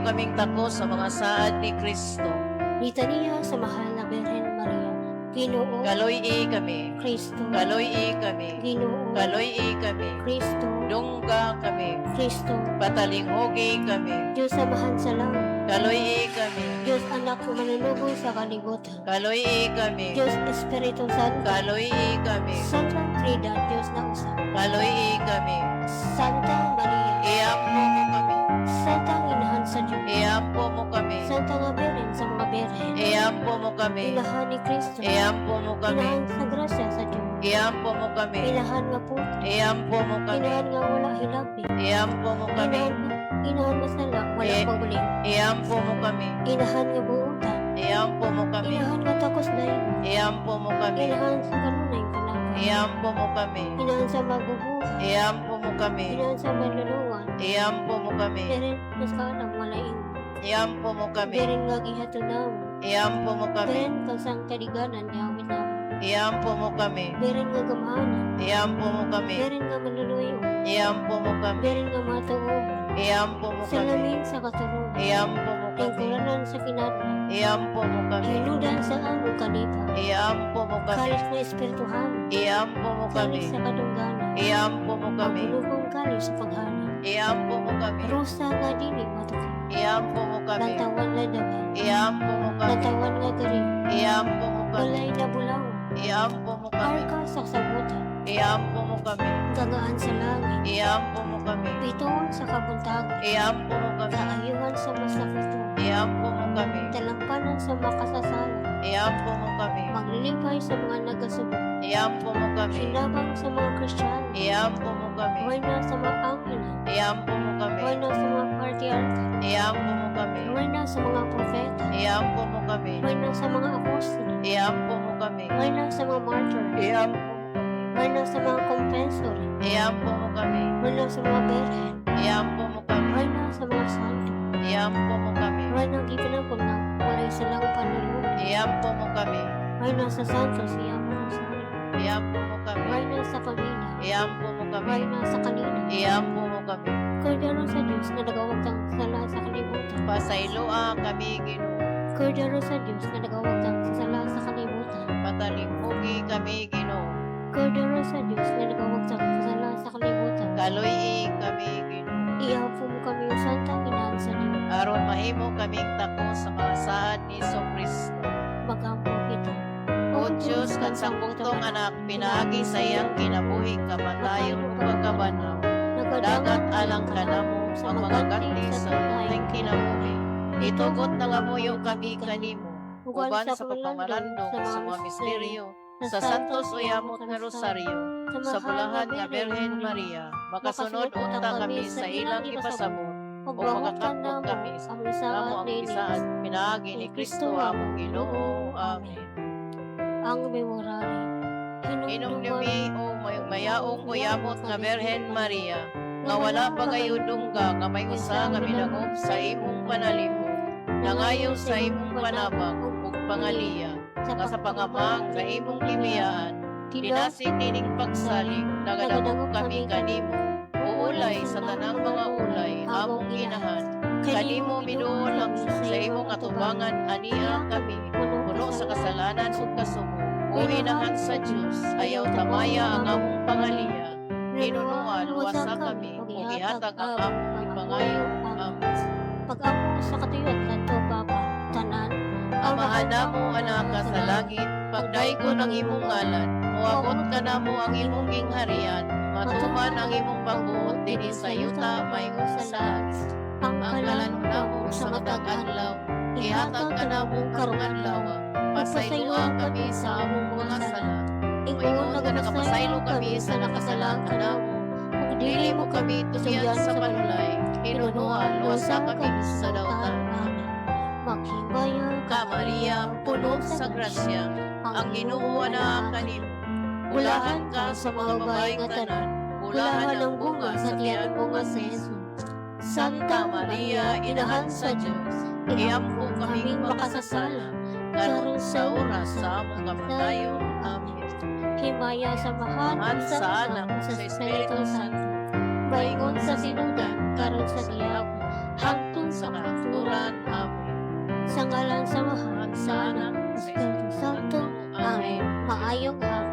kaming takos sa mga saad ni Kristo. Litaniya sa Mahal na Birhen Maria. Ginoo, Kaloy-i kami. Kristo, Kaloy-i kami. Ginoo, Kaloy-i kami. Kristo, Dungga kami. Kristo, Patalinghugi kami. Diyos Amahan sa langit, Kaloy-i kami. Diyos Anak manunugoy sa kalibutan, Kaloy-i kami. Diyos Espiritu Santo, Kaloy-i kami. Santa Trinidad, Diyos na usa, Kaloy-i kami. Santa Maria, Iampo mo kami. Santa Inahan sa Diyos, Iampo mo kami. Santa nga Birhen sa mga Birhen, Iampo mo kami. Inahan ni Kristo, Iampo mo kami. Inahan sa grasya sa Diyos, Iampo mo kami. Inahan nga puti, Iampo mo kami. Inahan nga wala hilabi, Iampo mo kami. Inahan nga sala, wala Eh. pagulin, Iampo mo kami. Inahan nga buutan, Iampo mo kami. Inahan nga takos dayon, Iampo mo kami. Inahan sa kanunay panaka, Iampo mo kami. Inahan sa magubuhay, Iampo mo kami. Inahan sa maluluwan, Iampo mo kami. Beren mas kaalam wala ingon, Iampo mo kami. Beren nga gihatod namo, Iampo mo kami. Beren kasang kaliganan nga awit namo, Iampo mo kami. Beren nga gamhanan, Iampo mo kami. Beren nga maluluyo, Iampo mo kami. Beren nga matuoban, Iampo mo kami. Salamin sa katurungan, Iampo mo kami. Lingkuranan sa kinadlaw, Iampo mo kami. Hinudan sa among kalipa, Iampo mo kami. Kalis na espirituhan, Iampo mo kami. Kalis sa kadungganan, Iampo mo kami. Pagulugong kalis sa paghanap, Iampo mo kami. Rosa nga dili matuka, Iampo mo kami. Lantawan nga dagan, Iampo mo kami. Lantawan nga gari, Iampo mo kami. Balay na bulawan, Iampo mo kami. Arka sa sabutan, Iampo mo kami. Gagaan sa langit, Iampo mo kami. Bituon sa kabuntagon, Iampo mo kami. Kaayuhan sa masakito, Iampo mo kami. Talampanan sa makasasala, Iampo mo kami. Maglilipay sa mga nagasubo, Iampo mo kami. Hinabang sa mga Kristiyano, Iampo mo kami. Reyna sa mga anghel, Iampo mo kami. Reyna sa mga patriarka, Iampo mo kami. Reyna sa mga propeta, Iampo mo kami. Reyna sa mga apostol, Iampo mo kami. Reyna sa mga martyr, Iampo mo kami. Reyna sa mga confessor, Iampo mo kami. Reyna sa mga birhen, Iampo mo kami. Reyna sa mga santo, Iampo mo kami. Reyna gipanangkop na walay salang panulungan, Iampo mo kami. Reyna sa santos, Iyampo Rosario, Iampo mo kami. Reyna sa pamilya, Iampo mo kami. Reyna sa kalina, Iampo mo kami. Kordero sa Diyos na nagawagtang sala sa kalibutan. Pasayloa kami, Ginoo. Kordero sa Diyos na nagawagtang sala sa kalibutan. Patalinghugi kami, Ginoo. Kordero sa Diyos na nagawagtang sala sa kalibutan. Kaloy-i kami, Ginoo. Iampo mo kami o Santa Inahan sa Diyos. Aron mahimo kaming tako sa mga saad ni Kristo. Magampo kita. O Diyos, kan sangbugtong anak, pinaagi sa iyang kinabuhi, kamatayon ug pagkabanhaw. Dagat alang kanamo ang mga ganti sa tunay kinabuhi. Itugot nangamuyo kami kanimo, uban sa pagpamalandong sa mga misteryo, sa Santos ug Yamot nga Rosaryo, sa bulahan nga Birhen Maria, makasunod unta kami sa ilang gipasabot, ug makakapot kami ang namo isaad ang ni gisaad pinaagi ni Kristo among Ginoo. Amen. Ang memorare. Hinumdumi o mayaong o yamot nga Birhen Maria, nga wala pa kayo dungga nga may usa nga midangop sa imong panalipod, nangayo sa imong panabang ug pangaliya, nga sa pangamang sa imong gibiyaan, dinasig nining pagsalig, nagadangop kami kanimo, uulay sa tanang mga ulay, among inahan, kanimo miduol ang sa imong atubangan, ania kami, puno sa kasalanan ug kasubo. O inahan sa Dios, ayaw tamaya ang among pangaliya. Hinunoa, luwasa kami, ug ihatag ang among gipangayo. Amen. Pag-ampo sa katuyuan Santo Papa, tanan, Amahan namo anak ka sa langit, pagdaygon ang imong ngalan, moabot kanamo ang imong gingharian, matuman ang imong pagbuot dinhi sa yuta maingon sa langit. Ang Ang kalan-on namo sa matag adlaw, ihatag kanamo karong adlaw. Pasayloa kami sa among mga sala. Ingon nga nakapasaylo kami sa nakasala kanamo. Ug dili mo kami tugyan sa panulay, hinunoa, luwasa kami sa dautan. Amen. Maghimaya Ka Maria, puno sa grasya, ang Ginoo naa kanimo. Bulahan ka sa mga babae nga tanan, bulahan ang bunga sa tiyan mo nga si Jesus. Santa Maria, inahan sa Dios, iampo kaming makasasala, karon sa oras sa among kamatayon. Amen. Himaya sa Amahan, Amahan sa Anak, sa Espiritu Santo, Maingon sa sinugdan, karon sa gihapon, hangtod sa sa Sa ngalan sa Amahan, sa Anak, sa Espiritu Santo. Amen. Maayong hapon.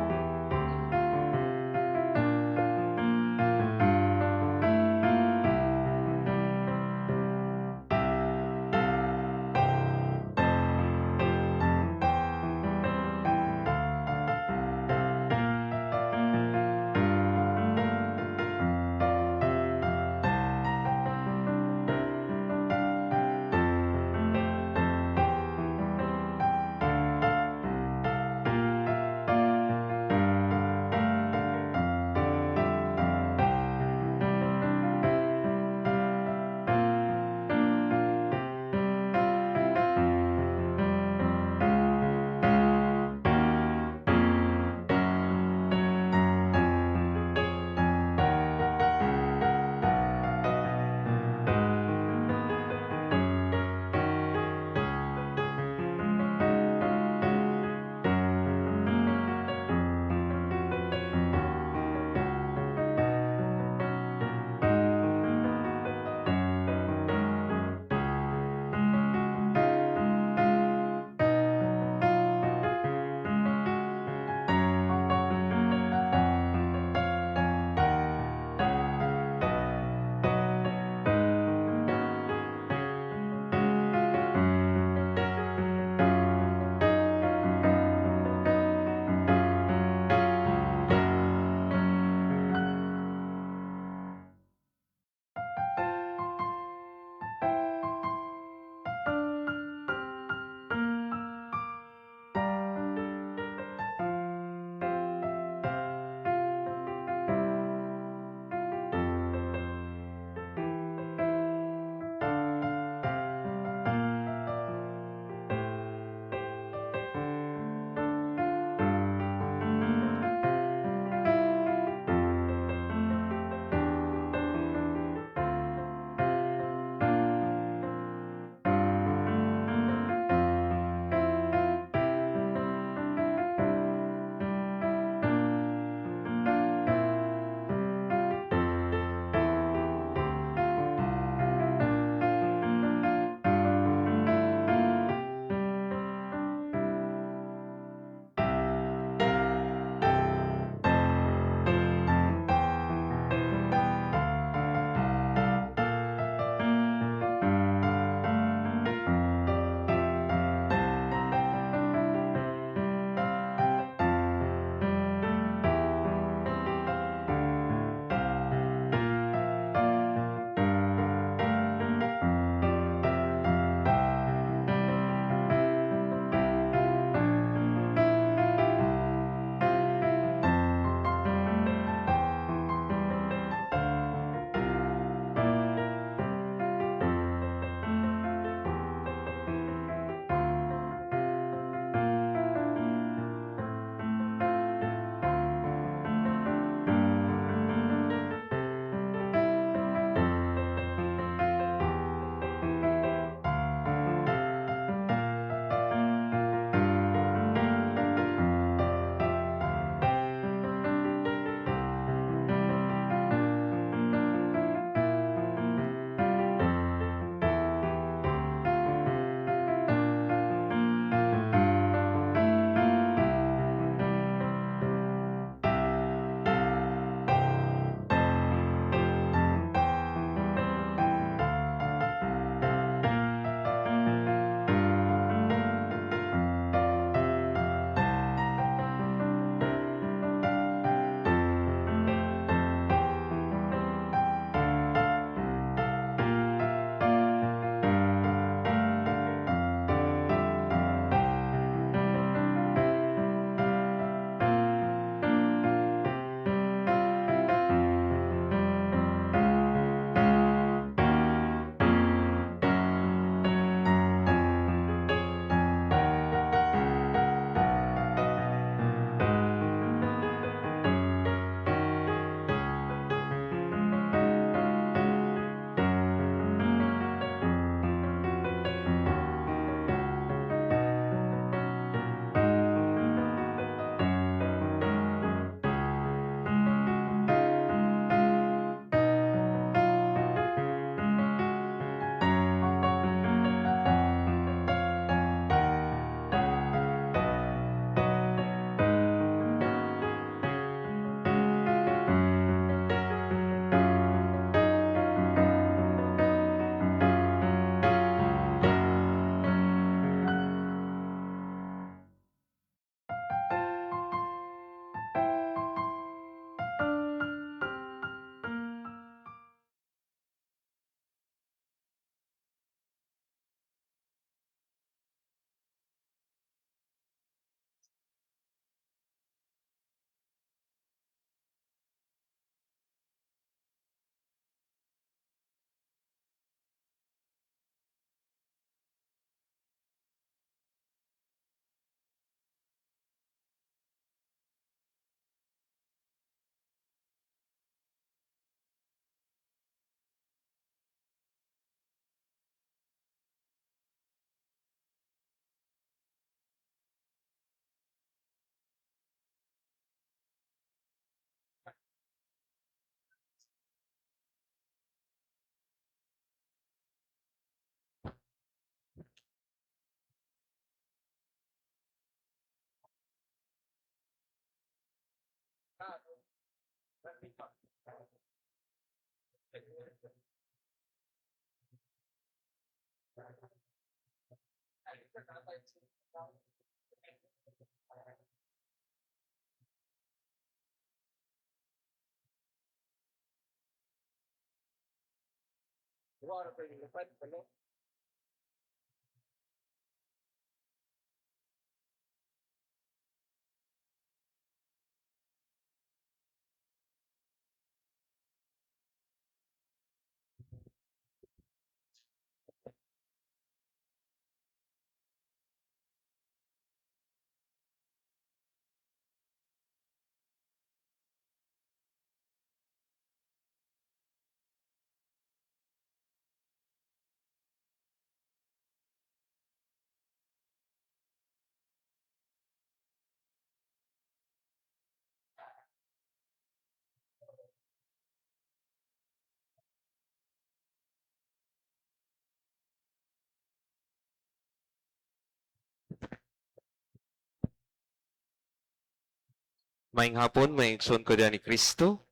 Maayong hapon, mga igsoon ko diha ni Kristo.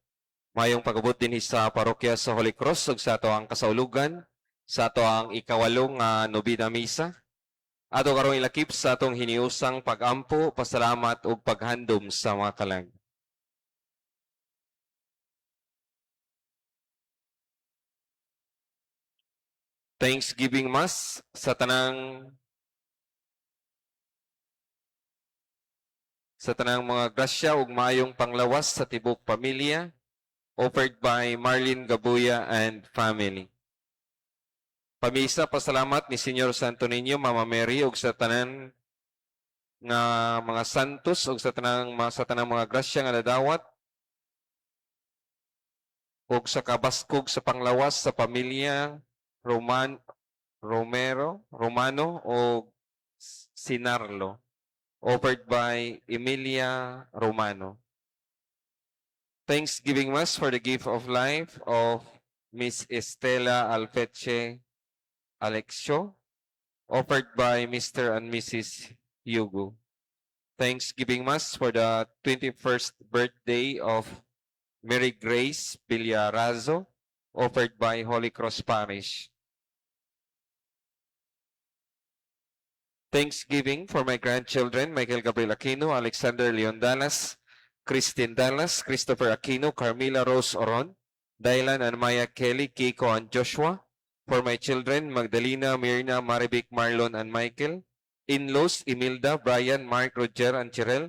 Maayong pag-abot dinhi sa parokya sa Holy Cross ug sa atoang kasaulugan sa atoang ikawalo nga nobina misa. Ato karong ilakip sa atong hiniusang pagampo, pasalamat ug paghandom sa mga kalag. Thanksgiving Mass sa tanang mga grasya ug maayong panglawas sa tibok pamilya, offered by Marlene Gabuya and family. Pamisa pasalamat ni Señor Santo Niño, Mama Mary ug sa tanan nga mga santos ug sa tanang mga grasya nga nadawat ug sa kabaskog sa panglawas sa pamilya Roman Romero Romano o Sinarlo, offered by Emilia Romano. Thanksgiving Mass for the gift of life of Miss Estela Alfeche Alexio, offered by Mr. and Mrs. Hugo. Thanksgiving Mass for the 21st birthday of Mary Grace Villarazo, offered by Holy Cross Parish. Thanksgiving for my grandchildren, Michael Gabriel Aquino, Alexander Leon Dallas, Christine Dallas, Christopher Aquino, Carmila Rose Oron, Dylan and Maya Kelly, Kiko and Joshua. For my children, Magdalena, Mirna, Marivic, Marlon, and Michael. In-laws, Imelda, Brian, Mark, Roger, and Chirel.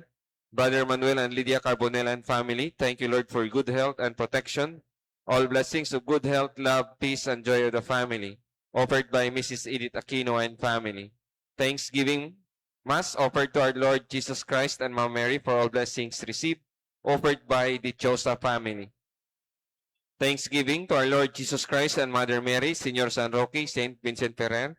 Brother Manuel and Lydia Carbonell and family. Thank you, Lord, for good health and protection. All blessings of good health, love, peace, and joy of the family. Offered by Mrs. Edith Aquino and family. Thanksgiving Mass offered to our Lord Jesus Christ and Mama Mary for all blessings received. Offered by the Chosa family. Thanksgiving to our Lord Jesus Christ and Mother Mary, Señor San Roque, Saint Vincent Ferrer,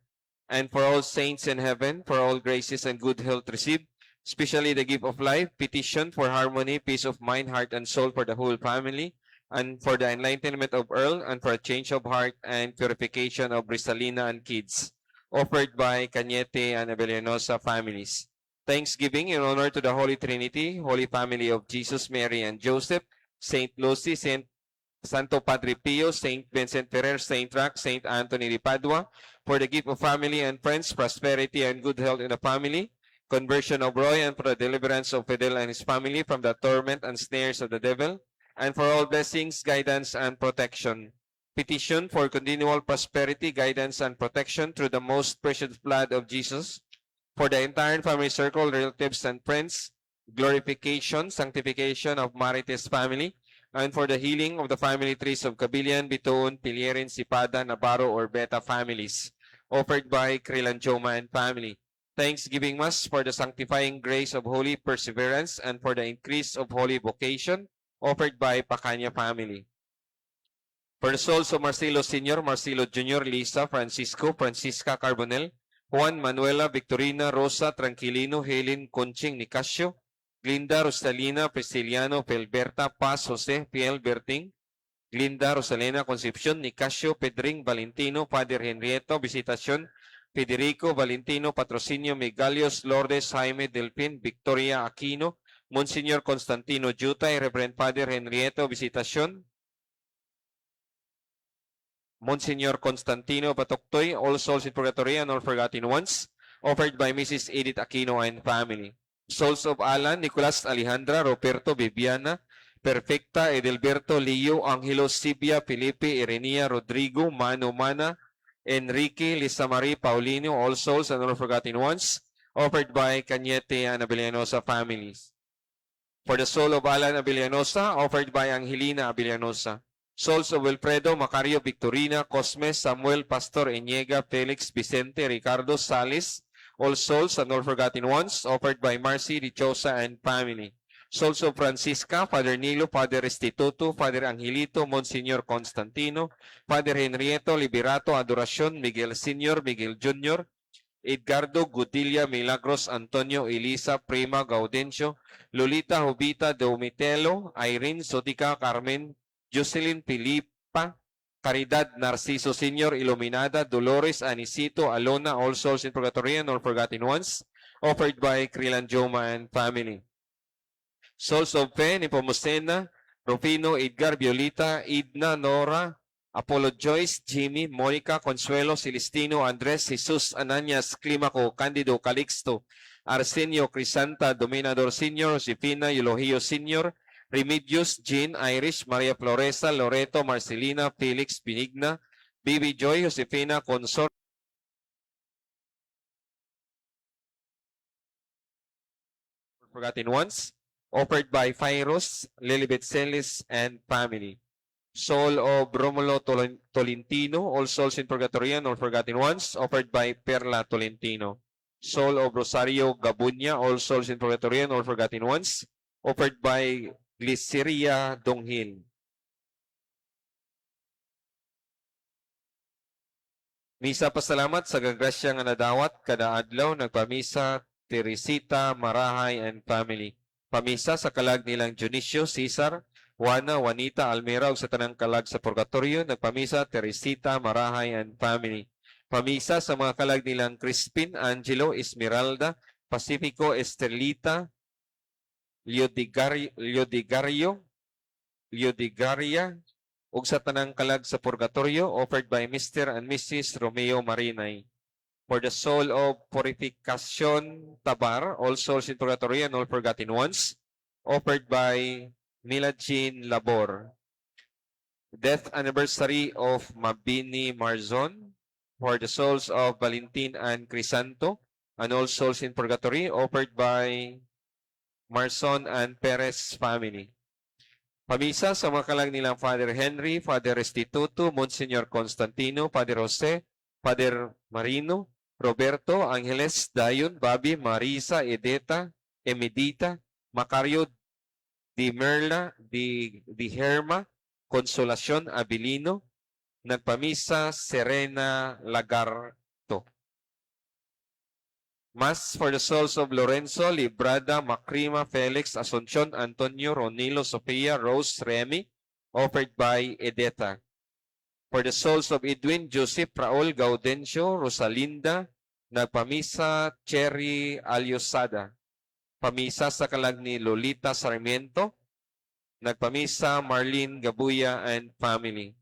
and for all saints in heaven, for all graces and good health received, especially the gift of life, petition for harmony, peace of mind, heart, and soul for the whole family, and for the enlightenment of Earl, and for a change of heart and purification of Rizalina and kids, offered by Cañete and Abellanosa families. Thanksgiving in honor to the Holy Trinity, Holy Family of Jesus, Mary, and Joseph, Saint Lucy, Saint Santo Padre Pio, Saint Vincent Ferrer, Saint Roch, Saint Anthony de Padua, for the gift of family and friends, prosperity and good health in the family, conversion of Roy, and for the deliverance of Fidel and his family from the torment and snares of the devil, and for all blessings, guidance, and protection. Petition for continual prosperity, guidance, and protection through the most precious blood of Jesus, for the entire family circle, relatives, and friends, glorification, sanctification of Marites family, and for the healing of the family trees of Cabilian, Bitoon, Pilierin, Sipada, Navarro, or Beta families, offered by Krilan and family. Thanksgiving Mass for the sanctifying grace of holy perseverance and for the increase of holy vocation, offered by Pacanya family. For the souls of Marcelo Sr., Marcelo Jr., Lisa, Francisco, Francisca Carbonell, Juan, Manuela, Victorina, Rosa, Tranquilino, Helen, Conching, Nicasio, Glinda, Rosalina, Prisciliano, Felberta, Paz, Jose, Fiel, Berting, Glinda, Rosalena, Concepcion, Nicasio, Pedring, Valentino, Father Henrieto, Visitacion, Federico, Valentino, Patrocinio, Megalios, Lourdes, Jaime, Delfin, Victoria, Aquino, Monsignor Constantino Jutay, Reverend Father Henrieto Visitacion, Monsignor Constantino Batoktoy, all souls in purgatory and all forgotten ones, offered by Mrs. Edith Aquino and family. Souls of Alan, Nicolas, Alejandra, Roberto, Viviana, Perfecta, Edelberto, Leo, Angelo, Sibia, Felipe, Irenia, Rodrigo, Mano Mana, Enrique, Lisa Marie, Paulino, all souls and all forgotten ones, offered by Cañete and Abellanosa families. For the soul of Alan Abellanosa, offered by Angelina Abellanosa. Souls of Wilfredo, Macario, Victorina, Cosme, Samuel, Pastor, Eniega, Felix, Vicente, Ricardo, Salis, all souls and all forgotten ones, offered by Marcy, Dichosa, and family. Souls of Francisca, Father Nilo, Father Restituto, Father Angelito, Monsignor Constantino, Father Henrieto, Liberato, Adoracion, Miguel Sr., Miguel Jr., Edgardo, Gudilia, Milagros, Antonio, Elisa, Prima, Gaudencio, Lolita, Jovita, Domitelo, Irene, Sotica, Carmen, Jocelyn, Filipa, Caridad, Narciso Sr., Iluminada, Dolores, Anicito, Alona, all souls in purgatory and all forgotten ones, offered by Krilan Joma and family. Souls of Fe, Nepomucena, Rufino, Edgar, Violita, Idna, Nora, Apollo Joyce, Jimmy, Monica, Consuelo, Celestino, Andres, Jesus, Ananias, Climaco, Candido, Calixto, Arsenio, Crisanta, Dominador Sr., Josefina, Eulogio Sr., Remedios, Jean, Irish, Maria Floresa, Loreto, Marcelina, Felix, Benigna, Bibi Joy, Josefina, Consor, Forgotten Ones, offered by Cyrus, Lilibet Celis, and family. Soul of Romulo Tolentino, all souls in purgatory and all forgotten ones, offered by Perla Tolentino. Soul of Rosario Gabunya, all souls in purgatory and all forgotten ones, offered by Glyceria Donghil. Misa pasalamat sa gagrasya nga nadawat kada adlaw. Nagpamisa Teresita Marahay and family. Pamisa sa kalag nilang Dionisio, Cesar, Juana, Juanita, Almira ug sa tanang kalag sa purgatorio. Nagpamisa Teresita Marahay and family. Pamisa sa mga kalag nilang Crispin, Angelo, Esmeralda, Pacifico, Estelita, Leodigario, Leodigario, Leodigaria, ug sa tanang kalag sa purgatorio, offered by Mr. and Mrs. Romeo Marinay. For the soul of Purificacion Tabar, all souls in purgatory and all forgotten ones, offered by Mila Jean Labor. Death anniversary of Mabini Marzon, for the souls of Valentin and Crisanto, and all souls in purgatory, offered by Marson and Perez family. Pamisa sa mga kalag nilang Father Henry, Father Restituto, Monsignor Constantino, Father Jose, Father Marino, Roberto, Angeles, Dayon, Bobby, Marisa, Edeta, Emedita, Macario, Di Merla, Di Herma, Consolacion, Abilino. Nagpamisa, Serena Lagarto. Mass for the souls of Lorenzo, Librada, Macrima, Felix, Asuncion, Antonio, Ronilo, Sofia, Rose, Remy, offered by Edeta. For the souls of Edwin, Joseph, Raul, Gaudencio, Rosalinda, nagpamisa, Cherry Aliosada. Pamisa sa kalag ni Lolita Sarmiento, nagpamisa, Marlene Gabuya and family.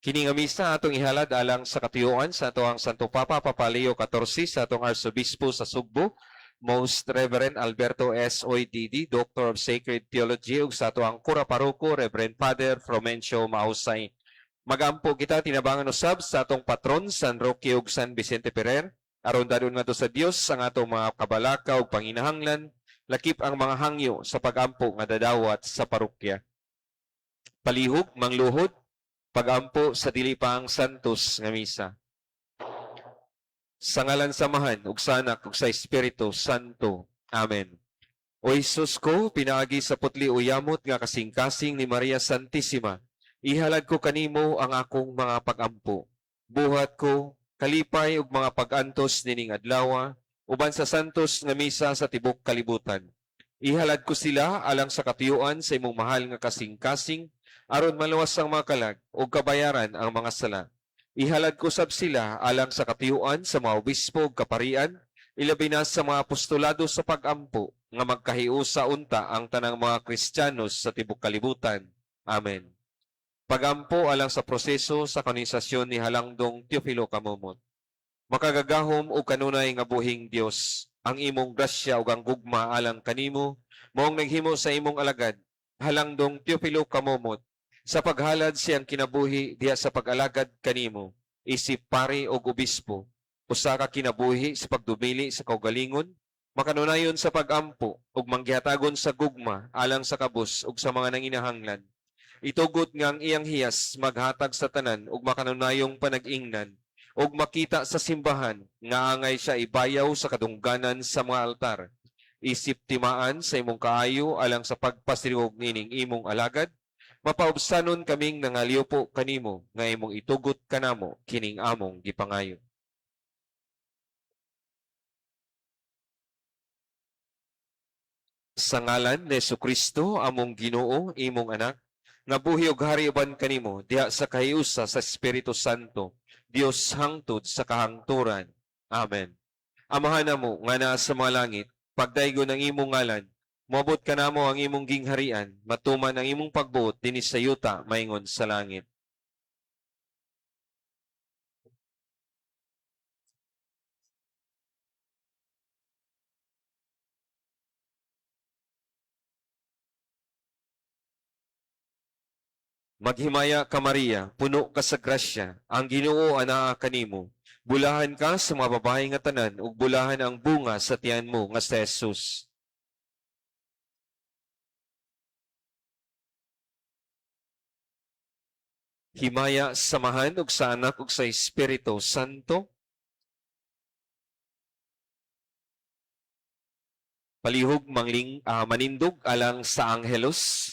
Kini nga misa atong ihalad alang sa katuyuan sa atoang Santo Papa, Papa Leo XIV, sa atong Arsobispo sa Sugbo, Most Reverend Alberto S. OIDD, Doctor of Sacred Theology, ug sa atoang Kura Paroko, Reverend Father Frumencio Mausay. Magampo kita tinabangan usab sa atong patron San Roque ug San Vicente Ferrer aron dadon ngadto sa Dios ang atong mga kabalaka ug panginahanglan, lakip ang mga hangyo sa pagampo nga dadawat sa parokya. Palihog mangluhod, pagampo sa dili pa ang Santos nga Misa. Sa ngalan sa Amahan, ug sa Anak, ug sa Espiritu Santo. Amen. O Jesus ko, pinaagi sa putli o yamot nga kasing-kasing ni Maria Santissima, ihalad ko kanimo ang akong mga pagampo. Buhat ko, kalipay ug mga pag-antos nining adlaw, uban sa Santos nga Misa sa tibok kalibutan. Ihalad ko sila alang sa katuyuan sa imong mahal nga kasing-kasing aron maluwas ang mga kalag ug kabayaran ang mga sala. Ihalad ko sab sila alang sa katuyuan sa mga obispo ug kaparian, ilabi na sa mga apostolado sa pag-ampo nga magkahiusa unta ang tanang mga Kristiyanos sa tibok kalibutan. Amen. Pagampo alang sa proseso sa kanonisasyon ni Halangdong Teofilo Camomot. Makagagahom o kanunay nga buhing Dios, ang imong grasya ug ang gugma alang kanimo, maong naghimo sa imong alagad, Halangdong Teofilo Camomot, sa paghalad siyang kinabuhi diha sa pag-alagad kanimo, isip pari og obispo, usa ka kinabuhi sa pagdumili sa kaugalingon, makanunayon sa pagampo ug manggihatagon sa gugma alang sa kabus ug sa mga nanginahanglan. Itugot nga ang iyang hiyas maghatag sa tanan ug makanunayong panag-ingnan ug makita sa simbahan nga angay siya ibayaw sa kadungganan sa mga altar. Isip timaan sa imong kaayo alang sa pagpasirog nining imong alagad, mapaubsanon kaming nangaliupo kanimo nga imong itugot kanamo kining among gipangayo. Sa ngalan ni Kristo among Ginoo, imong anak, nga buhi ug hari uban kanimo diha sa kahiusa sa Espiritu Santo, Dios hangtod sa kahangturan. Amen. Amahan namo nga naa sa mga langit, pagdaygon ang imong ngalan, moabot kanamo ang imong gingharian, matuman ang imong pagbuot dinhi sa yuta maingon sa langit. Maghimaya ka, Maria, puno ka sa grasya, ang Ginoo anaa kanimo. Bulahan ka sa mga babae nga tanan ug bulahan ang bunga sa tiyan mo nga si Jesus. Himaya sa Amahan ug sa Anak ug sa Espiritu Santo. Palihog mangling manindog alang sa Angelus.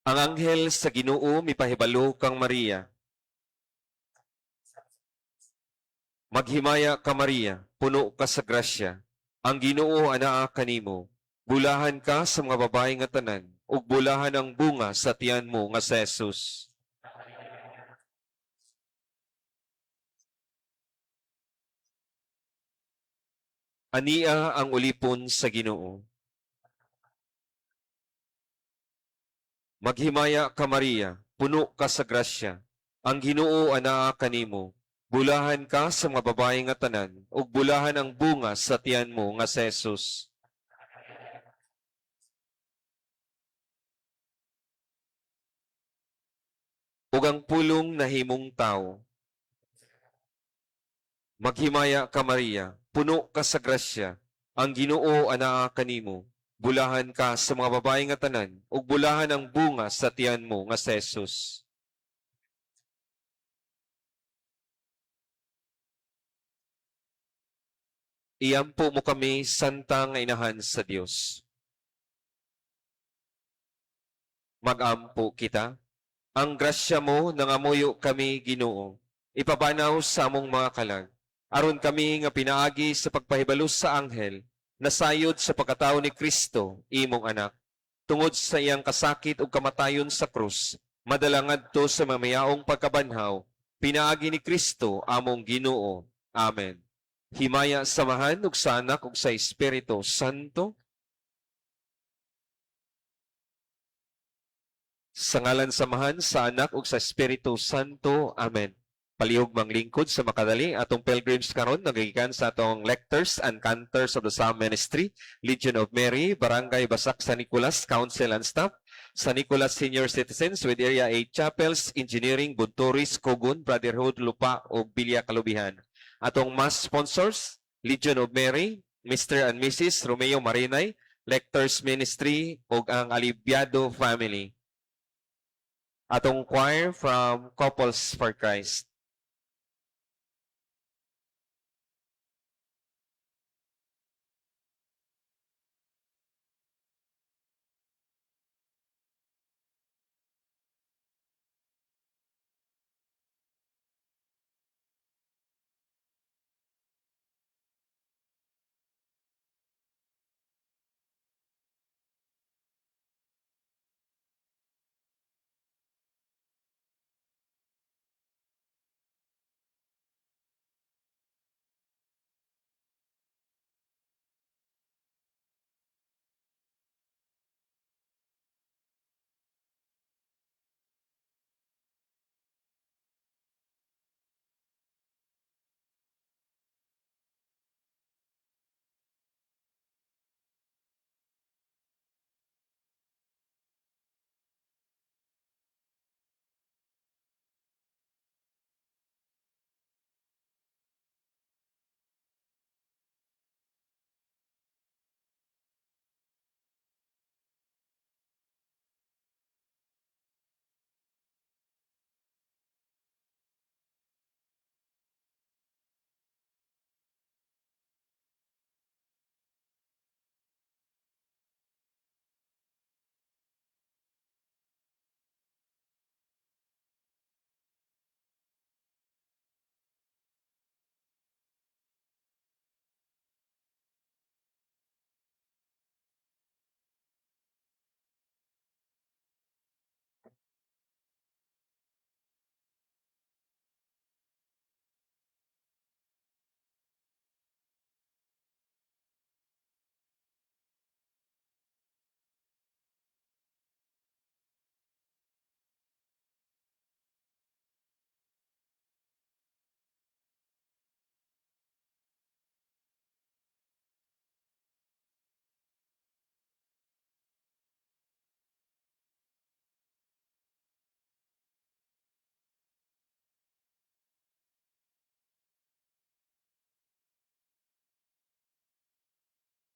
Ang anghel sa Ginoo mipahibalo kang Maria. Maghimaya ka, Maria, puno ka sa grasya. Ang Ginoo anaa kanimo. Bulahan ka sa mga babae nga tanan ug bulahan ang bunga sa tiyan mo nga si Jesus. Ania ang ulipon sa Ginoo. Maghimaya ka, Maria, puno ka sa grasya. Ang Ginoo anaa kanimo. Bulahan ka sa mga babae nga tanan ug bulahan ang bunga sa tiyan mo nga si Jesus. Ug ang pulong nahimong tawo. Maghimaya ka, Maria, puno ka sa grasya. Ang Ginoo anaa kanimo. Bulahan ka sa mga babae nga tanan ug bulahan ang bunga sa tiyan mo nga si Jesus. Iampo mo kami, Santa nga Inahan sa Dios. Magampo kita. Ang grasya mo nangamuyo kami, Ginoo. Ipabanaw sa among mga kalag. Aron kami nga pinaagi sa pagpahibalo sa anghel, nasayod sa pagkatao ni Kristo, imong anak. Tungod sa iyang kasakit ug kamatayon sa krus, madala ngadto sa mamayaong pagkabanhaw, pinaagi ni Kristo among Ginoo. Amen. Himaya sa Amahan ug sa Anak ug sa Espiritu Santo. Sa ngalan sa Amahan, sa Anak ug sa Espiritu Santo. Amen. Palihog manglingkod sa makadali atong pilgrims karon nagagikan sa atong lectors and cantors of the Psalm Ministry, Legion of Mary, Barangay Basak San Nicolas Council and Staff, San Nicolas Senior Citizens with Area 8 Chapels, Engineering, Bunturis, Cogon, Brotherhood, Lupa ug Bilya Kalubihan. Atong mass sponsors, Legion of Mary, Mr. and Mrs. Romeo Marinay, Lectors Ministry ug ang Alibiado Family. Atong choir from Couples for Christ.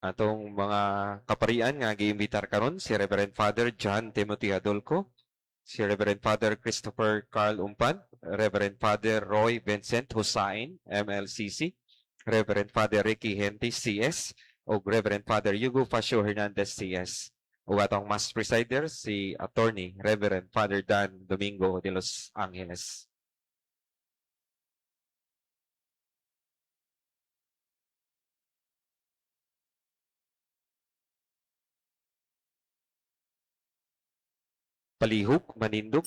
Atong mga kaparian nga giimbitar karon, si Reverend Father John Timothy Adolco, si Reverend Father Christopher Carl Umpan, Reverend Father Roy Vincent Husain, MLCC, Reverend Father Ricky Henty, CS, ug Reverend Father Hugo Facio Hernandez, CS. Ug atong Mass Presider, si Attorney Reverend Father Dan Domingo de Los Angeles. Palihog, manindog.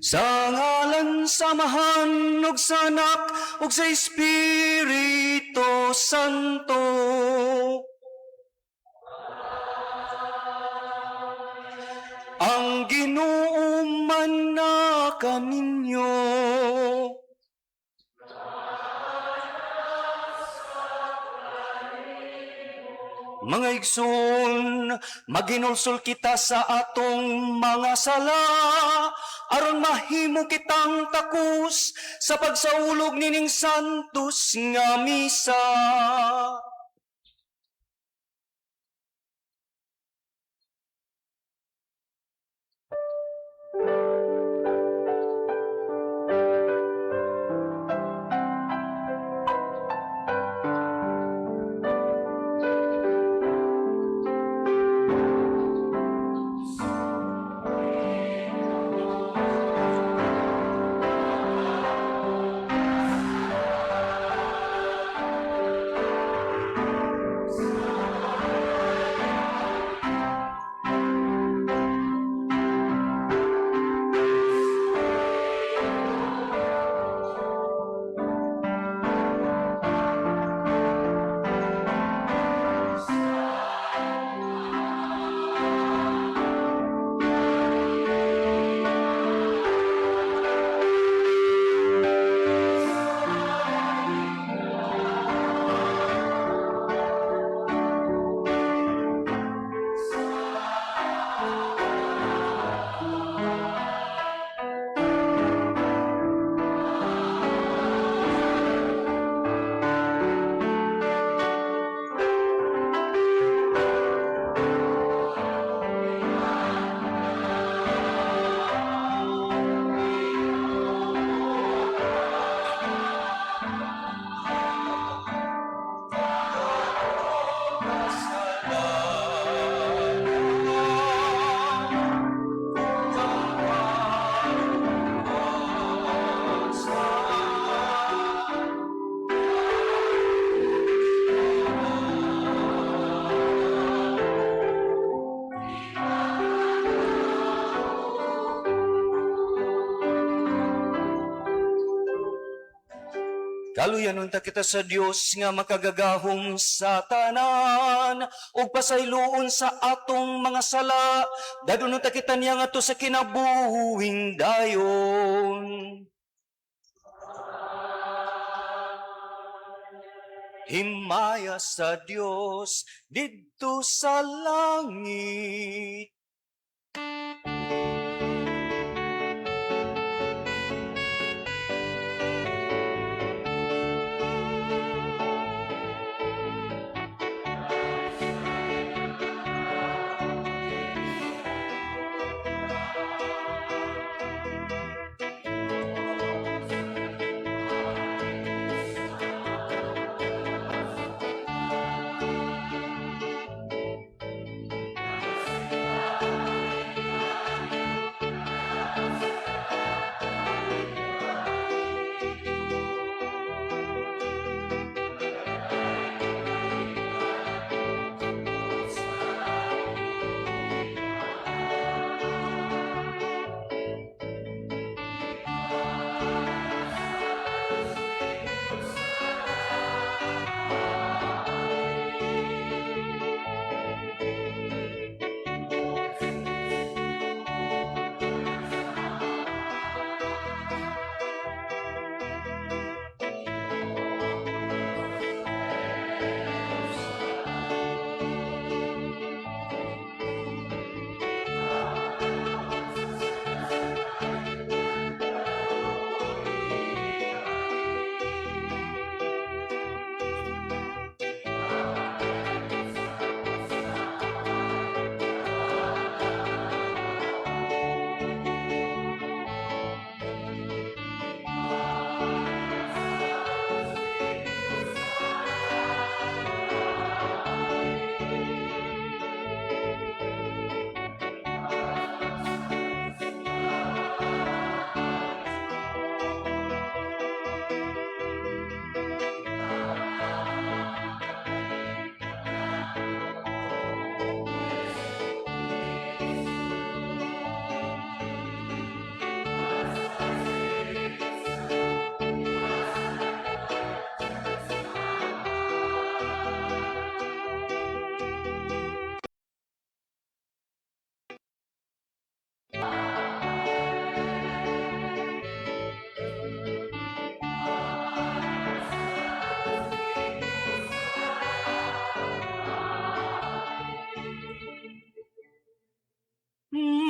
Sa ngalan sa Amahan ug sa Anak ug sa Espiritu Santo. Ang Ginoo man na kaninyo. Mga igsoon, maginulsol kita sa atong mga sala aron mahimo kitang takos sa pagsaulog nining santos nga misa. Kaluyan unta kita sa Dios nga makagagahom sa tanan ug pasayloon sa atong mga sala. Dadon unta kita niya ngadto sa kinabuhing dayon. Himaya sa Dios didto sa langit.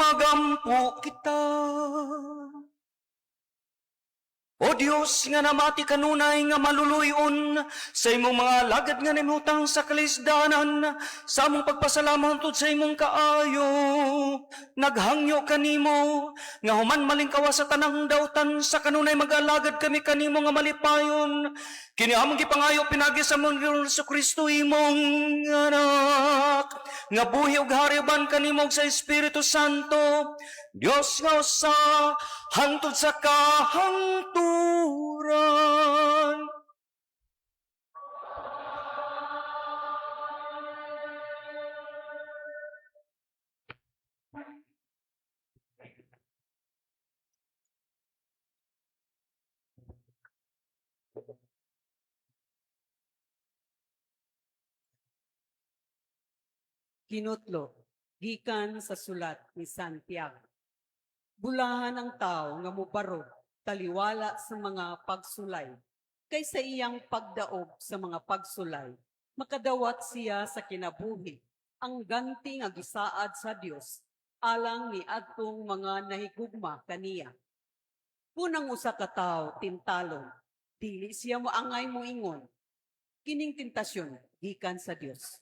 Magampo kita. O Dios nga namati kanunay nga maluluyon sa imong mga alagad nga nimutang sa kalisdanan, sa among pagpasalamat sa imong kaayo, naghangyo kanimo nga human malingkawa sa tanang dautan, sa kanunay mag-alagad kami kanimo nga malipayon. Kini among gipangayo pinagi sa among Ginoong Kristo, imong anak, nga buhi ug hari uban kanimo ug sa Espiritu Santo, Dios nga usa, hangtod sa kahangturan. Kinutlo, gikan sa sulat ni Santiago. Bulahan ang tao nga mubarog taliwala sa mga pagsulay, kay sa iyang pagdaog sa mga pagsulay, makadawat siya sa kinabuhi ang ganti nga gisaad sa Dios alang ni adtong mga nahigugma kaniya. Kung ang usa ka tawo tintalon, dili siya moangay moingon, "Kining tentasyon gikan sa Dios."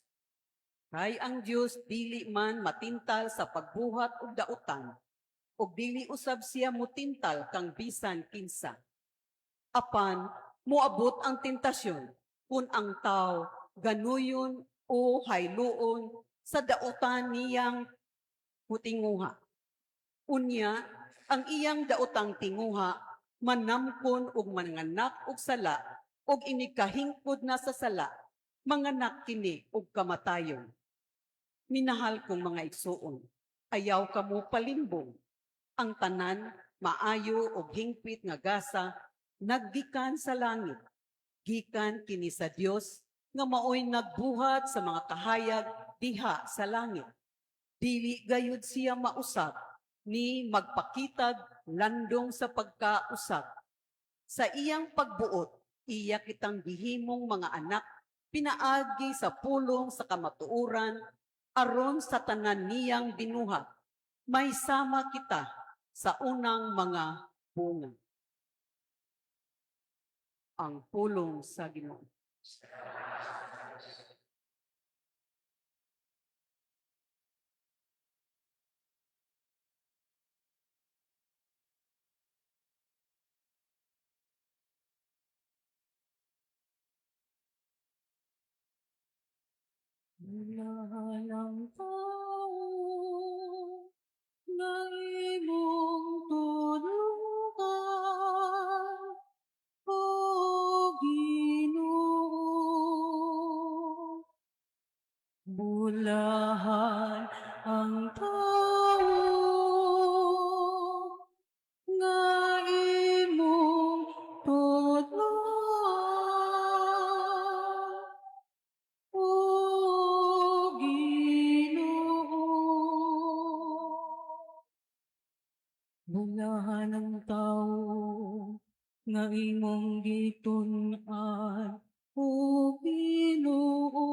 Kay ang Dios dili man matintal sa pagbuhat og dautan, ug dili usab siya mutintal kang bisan kinsa. Apan moabot ang tentasyon kung ang tao ganuyon o hayluon sa dautan niyang mutinguha. Unya, ang iyang daotang tinguha manamkon og manganak og sala, ug inikahingpod na sa sala, manganak kini og kamatayon. Minahal kong mga igsuon, ayaw kamo palimbong. Ang tanan maayo og hingpit nga gasa naggikan sa langit. Gikan kini sa Dios nga maoy nagbuhat sa mga kahayag diha sa langit. Dili gayud siya mausab ni magpakitag landong sa pagkausab. Sa iyang pagbuot, iya kitang gihimong mga anak pinaagi sa pulong sa kamatuoran, aron sa tanan niyang binuhat, may sama kita sa unang mga bunga. Ang pulong sa Ginoo. Bulahan ang tao nga imong tudloan, O Ginoo. Bulahan ang tao nga imong tudloan, O Ginoo. Bulahan ang tao nga imong gitun-an, O Ginoo,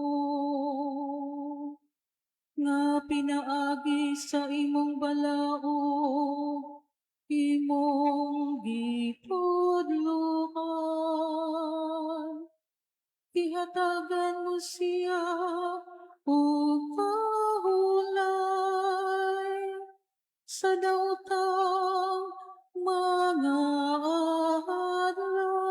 nga pinaagi sa imong balaod imong gitudloan. Gihatagan mo siya og kahulay sa daotang mga adlaw.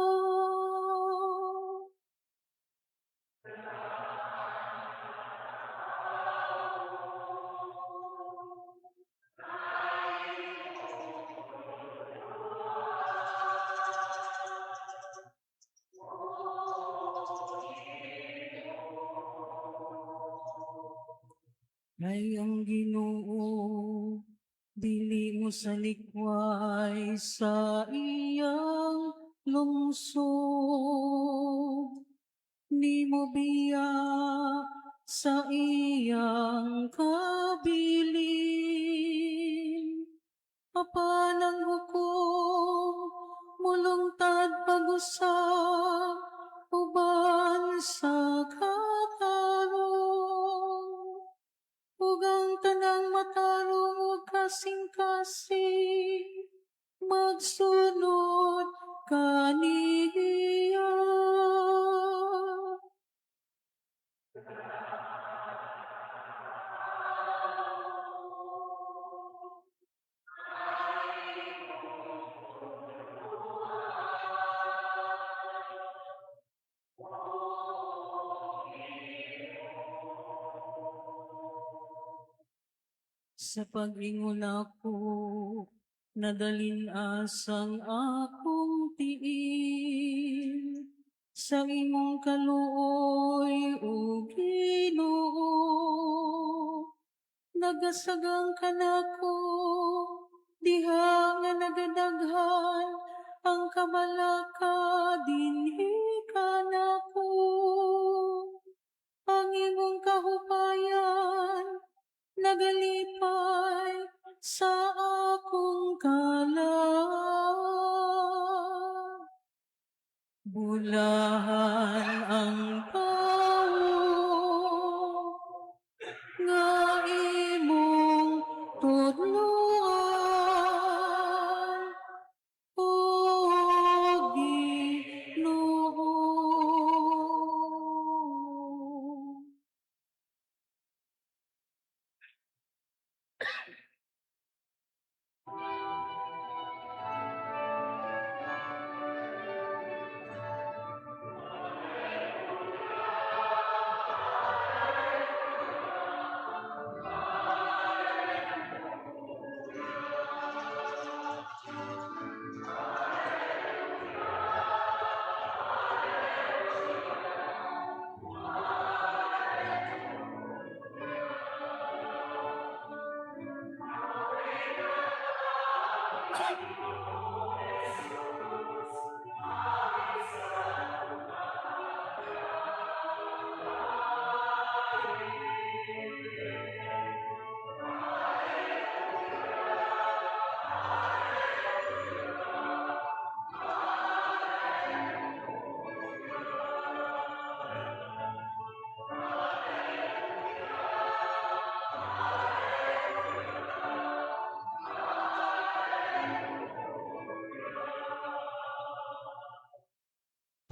Kay ang Ginoo dili mo sa likway sa iyang lungsod, ni mo biya sa iyang kabilin. Apan ang hukom mulungtad pag-usab uban sa katarong, ug ang tanang matarong. Kasing-kasing magsunod kaniya. Sa pag-ingon ako, nadalin asang akong tiil sa imong kaluoy, o Ginoo. Nagasagang kanako diha nga nagadaghan ang kabalaka, dinhi kanako. Ang imong kahupayan nagalipay sa akong kalag. Bulahan ang tawo nga imong tudloan, o Ginoo.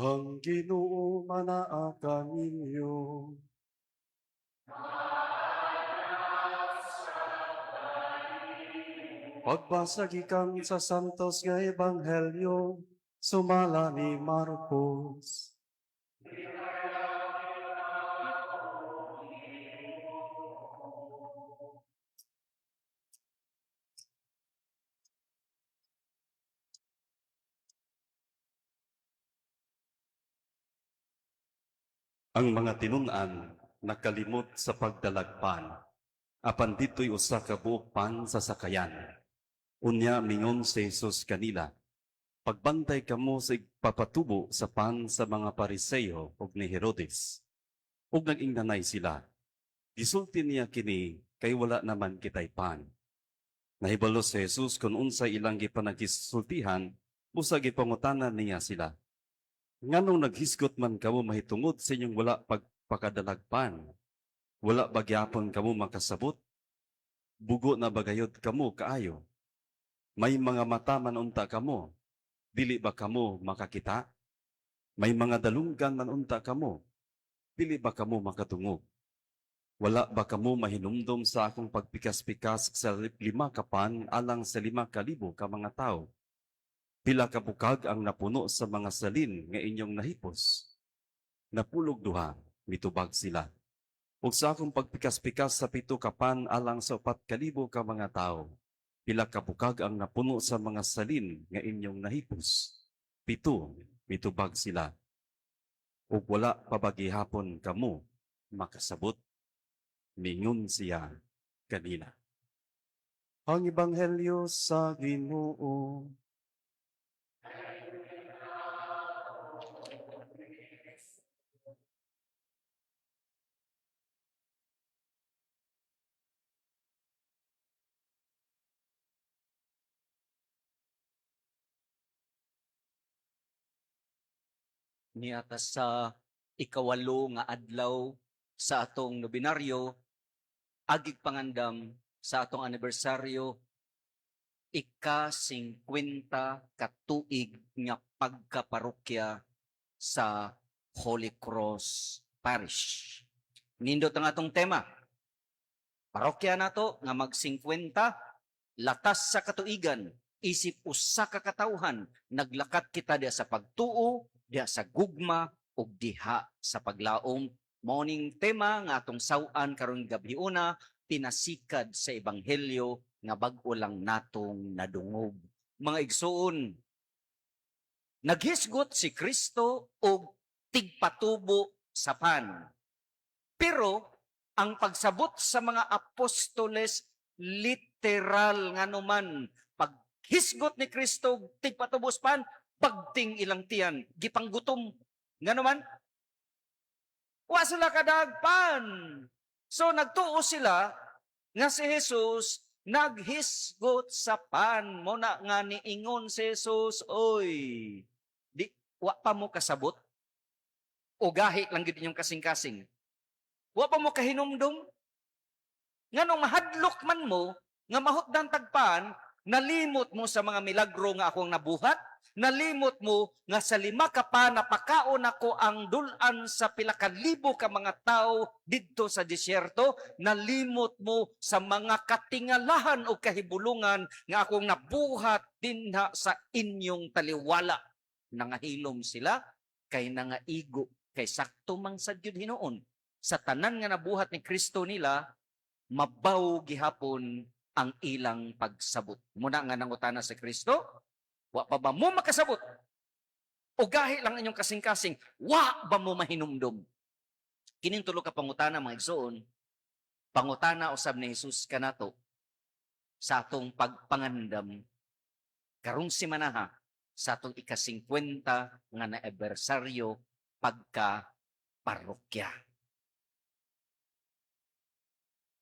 Ang Ginoo manaa kaninyo. Pagbasa gikan sa Santos nga Ebanghelyo sumala ni Marcos. Ang mga tinun-an nakalimot sa pagdalagpan, apan dito'y usa ka buok pan sa sakayan. Unya mingon si Jesus kanila, "Pagbantay kamo sa igpapatubo sa pan sa mga Pariseo ug ni Herodes." Ug nag-ingnanay sila, "Gisulti niya kini kay wala naman kitay pan." Nahibalo si Jesus kung unsay ilang gipanagisultihan, busa gipangutana niya sila, "Nganong naghisgot man kamo mahitungod sa inyong wala pagpakadalagpan? Wala ba gyapon kamo makasabot? Bugo na bagayod kamo kaayo? May mga mata man unta kamo, dili ba kamo makakita? May mga dalunggan man unta kamo, dili ba kamo makadungog? Wala ba kamo mahinumdom sa akong pagpikas-pikas sa 5 ka pan alang sa 5,000 ka mga tawo? Pila ka bukag ang napuno sa mga salin nga inyong nahipos?" "Napulog duha," mitubag sila. "Ug sa akong pagpikas-pikas sa 7 ka pan alang sa 4,000 ka mga tawo, pila ka bukag ang napuno sa mga salin nga inyong nahipos?" "Pito," mitubag sila. "Ug wala pa ba gihapon kamo makasabot?" mingon siya kanila. Ang Ebanghelyo sa Ginoo. Niata sa 8 nga adlaw sa atong nobinaryo, agig pangandam. Sa atong anibersaryo, ika-50 katuig nga pagkaparokya sa Holy Cross Parish. Nindot ang atong tema. Parokya nato nga mag-50 latas sa katuigan, isip usa ka katawhan, naglakat kita diha sa pagtuo, diha sa gugma ug diha sa paglaom. Mao ning tema nga atong saw-an karong gabhiona, pinasikad sa ebanghelyo nga bag-o lang natong nadungog. Mga igsuon, naghisgot si Kristo og tigpatubo sa pan. Pero ang pagsabot sa mga apostoles, literal, nganuman paghisgot ni Kristo og tigpatubo sa pan, bagting ilang tiyan, gipanggutom. Nganuman wa sila kadagpan. So nagtuo sila nga si Jesus naghisgot sa pan. Mao na nga niingon si Jesus, "Oy, di wa pa mo kasabot? O gahi lang gid inyong kasing-kasing? Wa pa mo kahinumdum? Nganong mahadlok man mo nga mahutdan tagpan? Nalimot mo sa mga milagro nga akong nabuhat? Nalimot mo nga sa 5 ka pan napakaon ako ang dul-an sa pila ka libo ka mga tao didto sa disyerto? Nalimot mo sa mga katingalahan o kahibulungan nga akong nabuhat dinha sa inyong taliwala?" Nangahilom sila kay nangaigo, kay sakto mang sad gyud hinuon sa tanan nga nabuhat ni Kristo nila, mabaw gihapon ang ilang pagsabot. Mao na nga nangutana si Kristo, "Wa pa ba mo makasabot? O gahi lang inyong kasing-kasing, wa ba mo mahinumdom?" Kining tulo ka pangutana, mga igsoon, pangutana usab ni Jesus kanato sa atong pagpangandam karong simanaha sa atong ika-50 nga na-anibersaryo pagka parokya.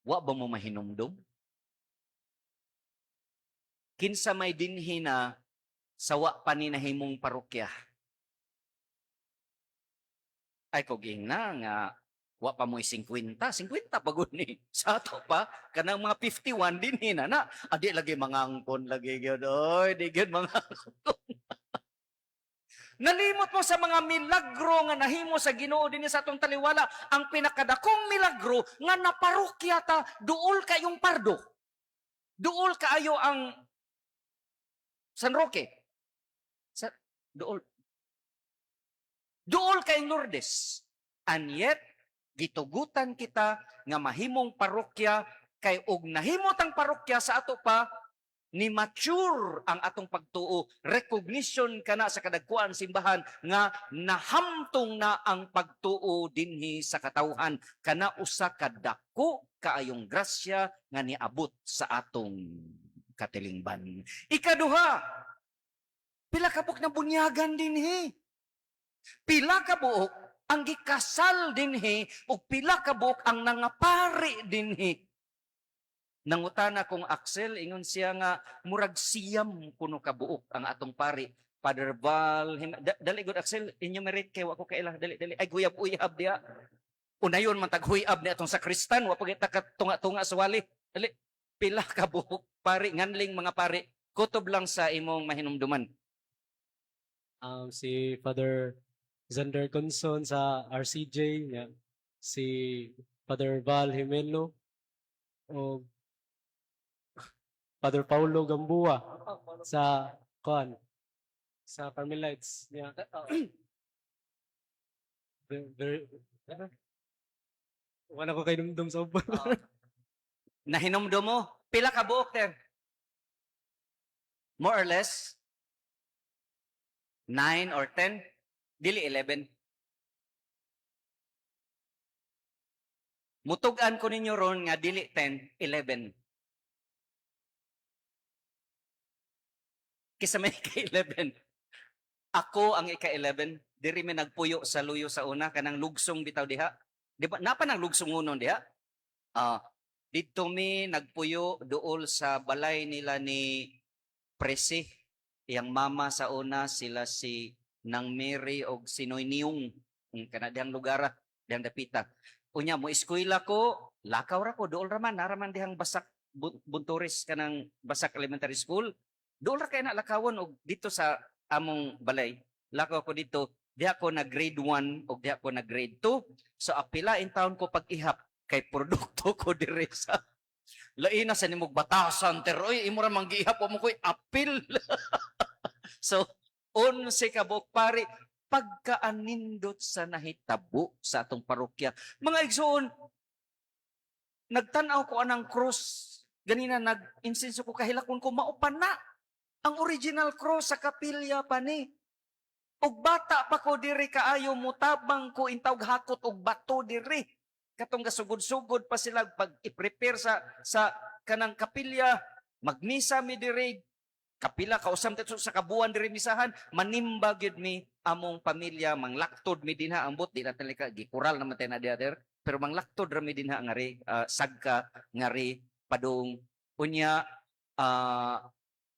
Wa ba mo mahinumdom? Kinsa may dinhi na sa wa pa ni nahimong parokya? Ay, kog na nga wa pa mo 50, 50 pa gud ni. Sa ato pa kanang mga 51 dinhi na na. Adi lagi mga angkon lagi gyud, oy, di gyud mga angkon. Nalimot mo sa mga milagro nga nahimo sa Ginoo dinhi sa atong taliwala? Ang pinakadakong milagro nga naparokya ta, duol kayong Pardo. Duol kaayo ang San Roque. Sa duol. Duol kay Lourdes. And yet, gitugutan kita nga mahimong parokya kay og nahimo tang parokya sa ato pa, ni mature ang atong pagtuo. Recognition kana sa kadagkuan simbahan nga nahamtong na ang pagtuo dinhi sa katawhan. Kana usa ka dako kaayong grasya nga niabot sa atong katilingban. Ikaduha, pila ka buok na bunyagan dinhi, pila ka buok ang gikasal dinhi, ug pila ka buok ang nangapari dinhi. Nangutana kong Axel, ingon siya nga murag 9 kuno kabuok ang atong pari. Father Val, dali gud Axel, enumerate kay wa ko kaila, dali dali. Ay, guyab-uyab diha. Unayon man tag huyab ni atong sakristan, wa pa kita katunga-tunga sa wali. Dali. Pila ka buok pari, nganling mga pari? Kutob lang sa imong mahinumduman. Si Father Xander Conson sa RCJ, yeah. Si Father Val Jimeno o Father Paulo Gamboa sa kuan, sa Carmelites. Yeah. Very, very, wala ko kahinumdum sa uban. Nahinumdum mo? Pila ka buok, ter? More or less? 9 or 10? Dili 11. Mutug-an ko ninyo ron nga dili 10, 11. Kisa may ika-11. Ako ang ika-11. Diri mi nagpuyo sa luyo sa una, kanang lugsong bitaw diha. Di ba napa nang lugsong unon diha? Ah, didto mi nagpuyo duol sa balay nila ni Presi. Iyang mama sa una, sila si Nang Mary og si Noy Niyong. Kana dihang lugar, ah, dihang dapita. Unya mo eskwela ko, lakaw ra ko, duol ra man, nara man dihang basak. Buntores, kanang Basak Elementary School. Doon ra kay na lakawon og dito sa among balay. Lakaw ko dito, diha ko na grade 1 og diha ko na grade 2. So apila in taon ko pag-ihap kay produkto ko dire sa lain na sa nimog batasan ter, oy, imo ra man giihap mo koy apil. So 11 ka buok pari, pagkaanindot sa nahitabo sa atong parokya. Mga igsoon, nagtan-aw ko anang cross ganina, nag-insenso ko, kahilakon ko, maupan na ang original cross sa kapilya pa ni. Og bata pa ko diri kaayo, mutabang ko intawg hakot og bato diri. Katong gasugod-sugod pa sila pag i-prepare sa kanang kapilya, magmisa mi diri kapila, kausam tetso sa kabuan diri misahan, manimba gyud mi among pamilya, manglaktod mi dinha. Ambot di na talika, gikural naman tayo na diha der, pero manglaktod ra mi dinha ngari sagka ngari padung. Unya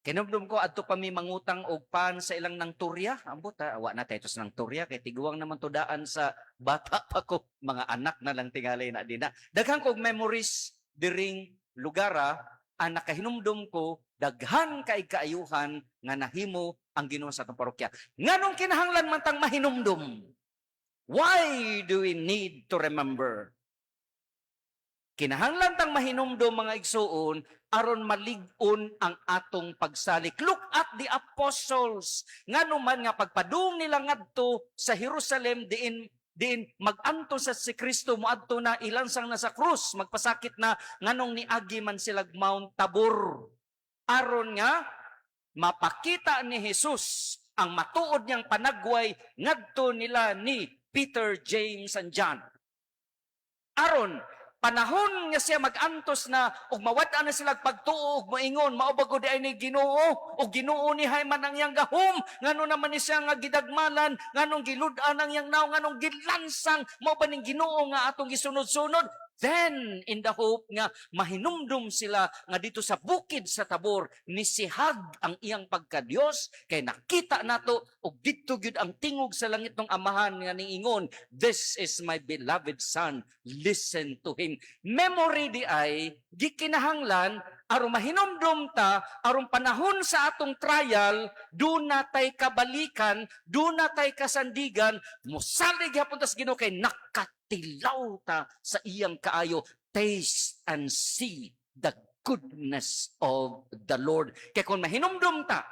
kinumdum ko adto pa mi mangutang og pan sa ilang nang turya. Ambot ha, wa na tayo sa nang turya kay tiguang naman to daan sa bata pa ko, mga anak na lang tingali na dinha. Daghan kog memories diring lugara. Ang nakahinumdum ko, daghan kay kaayuhan nga nahimo ang Ginoo sa atong parokya. Nganong kinahanglan man tang mahinumdum? Why do we need to remember? Kinahanglan tang mahinumdum, mga igsuon, aron malig-on ang atong pagsalig. Look at the apostles. Ngano man nga pagpadung nila ngadto sa Jerusalem diin diin maganto sa si Kristo, moadto na, ilansang na sa krus, magpasakit na, nganong niagi man sila Mount Tabor? Aron nga mapakita ni Jesus ang matuod niyang panagway ngadto nila ni Peter, James and John. Aron panahon nga siya mag-antos na ug mawad-an na sila pagtuo ug moingon, "Mao ba gud ay ni Ginoo? Ug Ginoo ni hay man ang iyang gahom, ngano naman ni siya nga gidagmalan, nganong gilud-an ang iyang nawong, nganong gilansang? Mao ba ning Ginoo nga atong gisunod-sunod?" Then in the hope nga mahinumdum sila nga dito sa bukid sa Tabor nisihag ang iyang pagkadiyos kay nakita nato og didto gyud ang tingog sa langit ng Amahan nga niingon, "This is my beloved Son, listen to him." Memory di ay gikinahanglan aron mahinumdum ta, aron panahon sa atong trial duna tay kabalikan, duna tay kasandigan, mosalig gyapon tas Ginoo kay nakatilaw ta sa iyang kaayo. Taste and see the goodness of the Lord. Kay kung mahinumdum ta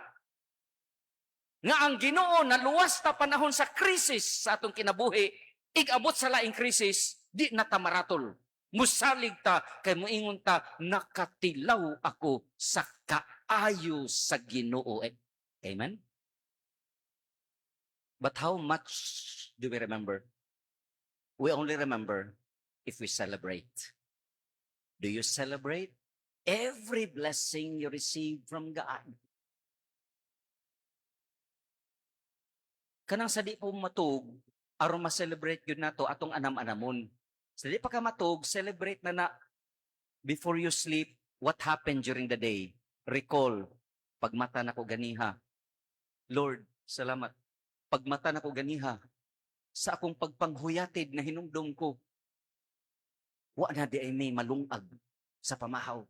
nga ang Ginoo naluwas ta panahon sa krisis sa atong kinabuhi, igabot sa laing krisis, di na ta maratol. Musalig ta kay muingon ta, "Nakatilaw ako sa kaayo sa Ginoo." Eh, amen. But how much do we remember? We only remember if we celebrate. Do you celebrate every blessing you receive from God? Kanang sa di po matug, aron ma-celebrate yun nato atong anam-anamon. Sa di pa ka matug, celebrate na na before you sleep what happened during the day. Recall, pagmata nako ganiha. Lord, salamat. Pagmata nako ganiha, sa akong pagpanghuyatid na hinumdum ko, wa na di ay may malungag sa pamahaw.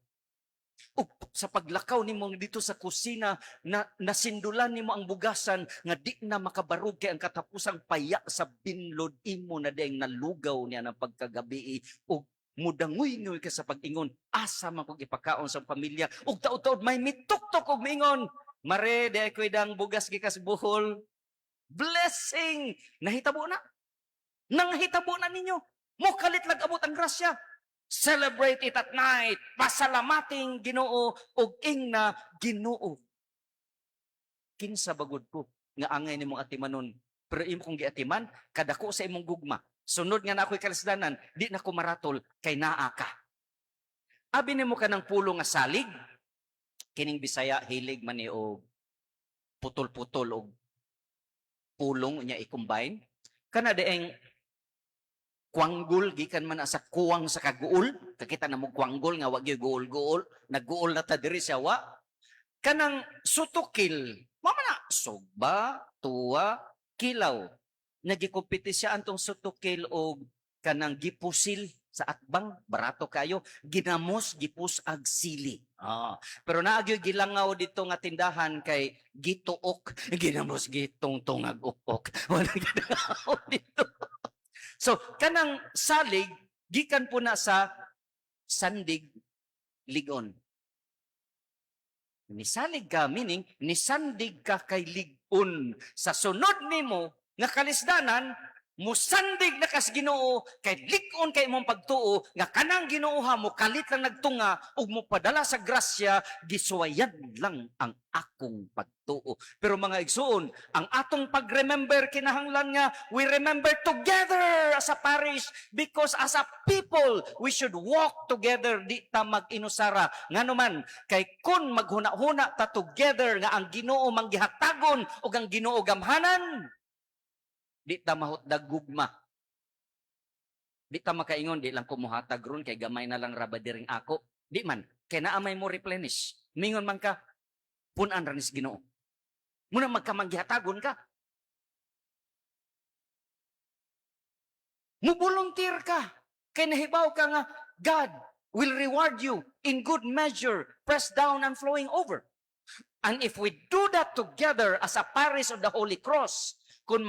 O sa paglakaw nimo dito sa kusina na nasindulan nimo ang bugasan nga di na makabarog kay ang katapusang paya sa binlod imo na ding nalugaw niya ng pagkagabi ug mudangoy-ngoy ka sa pag-ingon, "Asa man kog ipakaon sa pamilya?" Ug taud-taud may mituktok og miingon, "Mare, di ko dang bugas gikas Bohol." Blessing! Nahitabo na. Nanghitabo na ninyo. Mokalit lag abot ang grasya. Celebrate it at night. Pasalamating Ginoo ug ingna, "Ginoo, kinsa bagud ko nga angay nimong atimanon, pero imo kong giatiman kadako sa imong gugma. Sunod nga na ako'y kalisdanan, di na ko maratol kay naa ka." Abi nimo kanang pulo nga salig, kining Bisaya hilig man ni og putol-putol og pulong niya i-combine. Kana dieng kwanggol, gikan man na sa kuwang sa kaguol, kakita na mo kwanggol nga wa gyud guol-guol, nagguol na ta diri sa wa. Kanang sutukil, mama na sugba, tuwa, kilaw. Nagikompetensya antong sutukil og kanang gipusil. Sa atbang barato kayo, ginamos gipus-ag sili. Ah, pero naa gyoy gilangaw dito nga tindahan kay gituok, ginamos gitungtong ag ok. Wala gilangaw dito. So kanang salig gikan po na sa sandig ligon. Nisalig ka, meaning nisandig ka kay ligon. Sa sunod nimo nga kalisdanan, musandig na kas Ginoo kay lig-on kay imong pagtuo nga kanang Ginoo ha mo kalit lang nagtunga ug mo padala sa grasya, gisuwayan lang ang akong pagtuo. Pero mga igsuon, ang atong pag-remember kinahanglan nga we remember together as a parish, because as a people we should walk together, di ta mag-inusara. Ngano man kay kun maghuna-huna ta together nga ang Ginoo manggihatagon ug ang Ginoo gamhanan, di ta mahutdag gugma. Di ta makaingon, "Di lang ko muhatag ron kay gamay na lang ra ba diring ako." Di man, kay naa may mo replenish. Mingon man ka, "Pun-an ra nis Ginoo." Muna magkamanggihatagon ka. Mo volunteer ka. Kay nahibaw ka nga God will reward you in good measure, pressed down and flowing over. And if we do that together as a parish of the Holy Cross, kung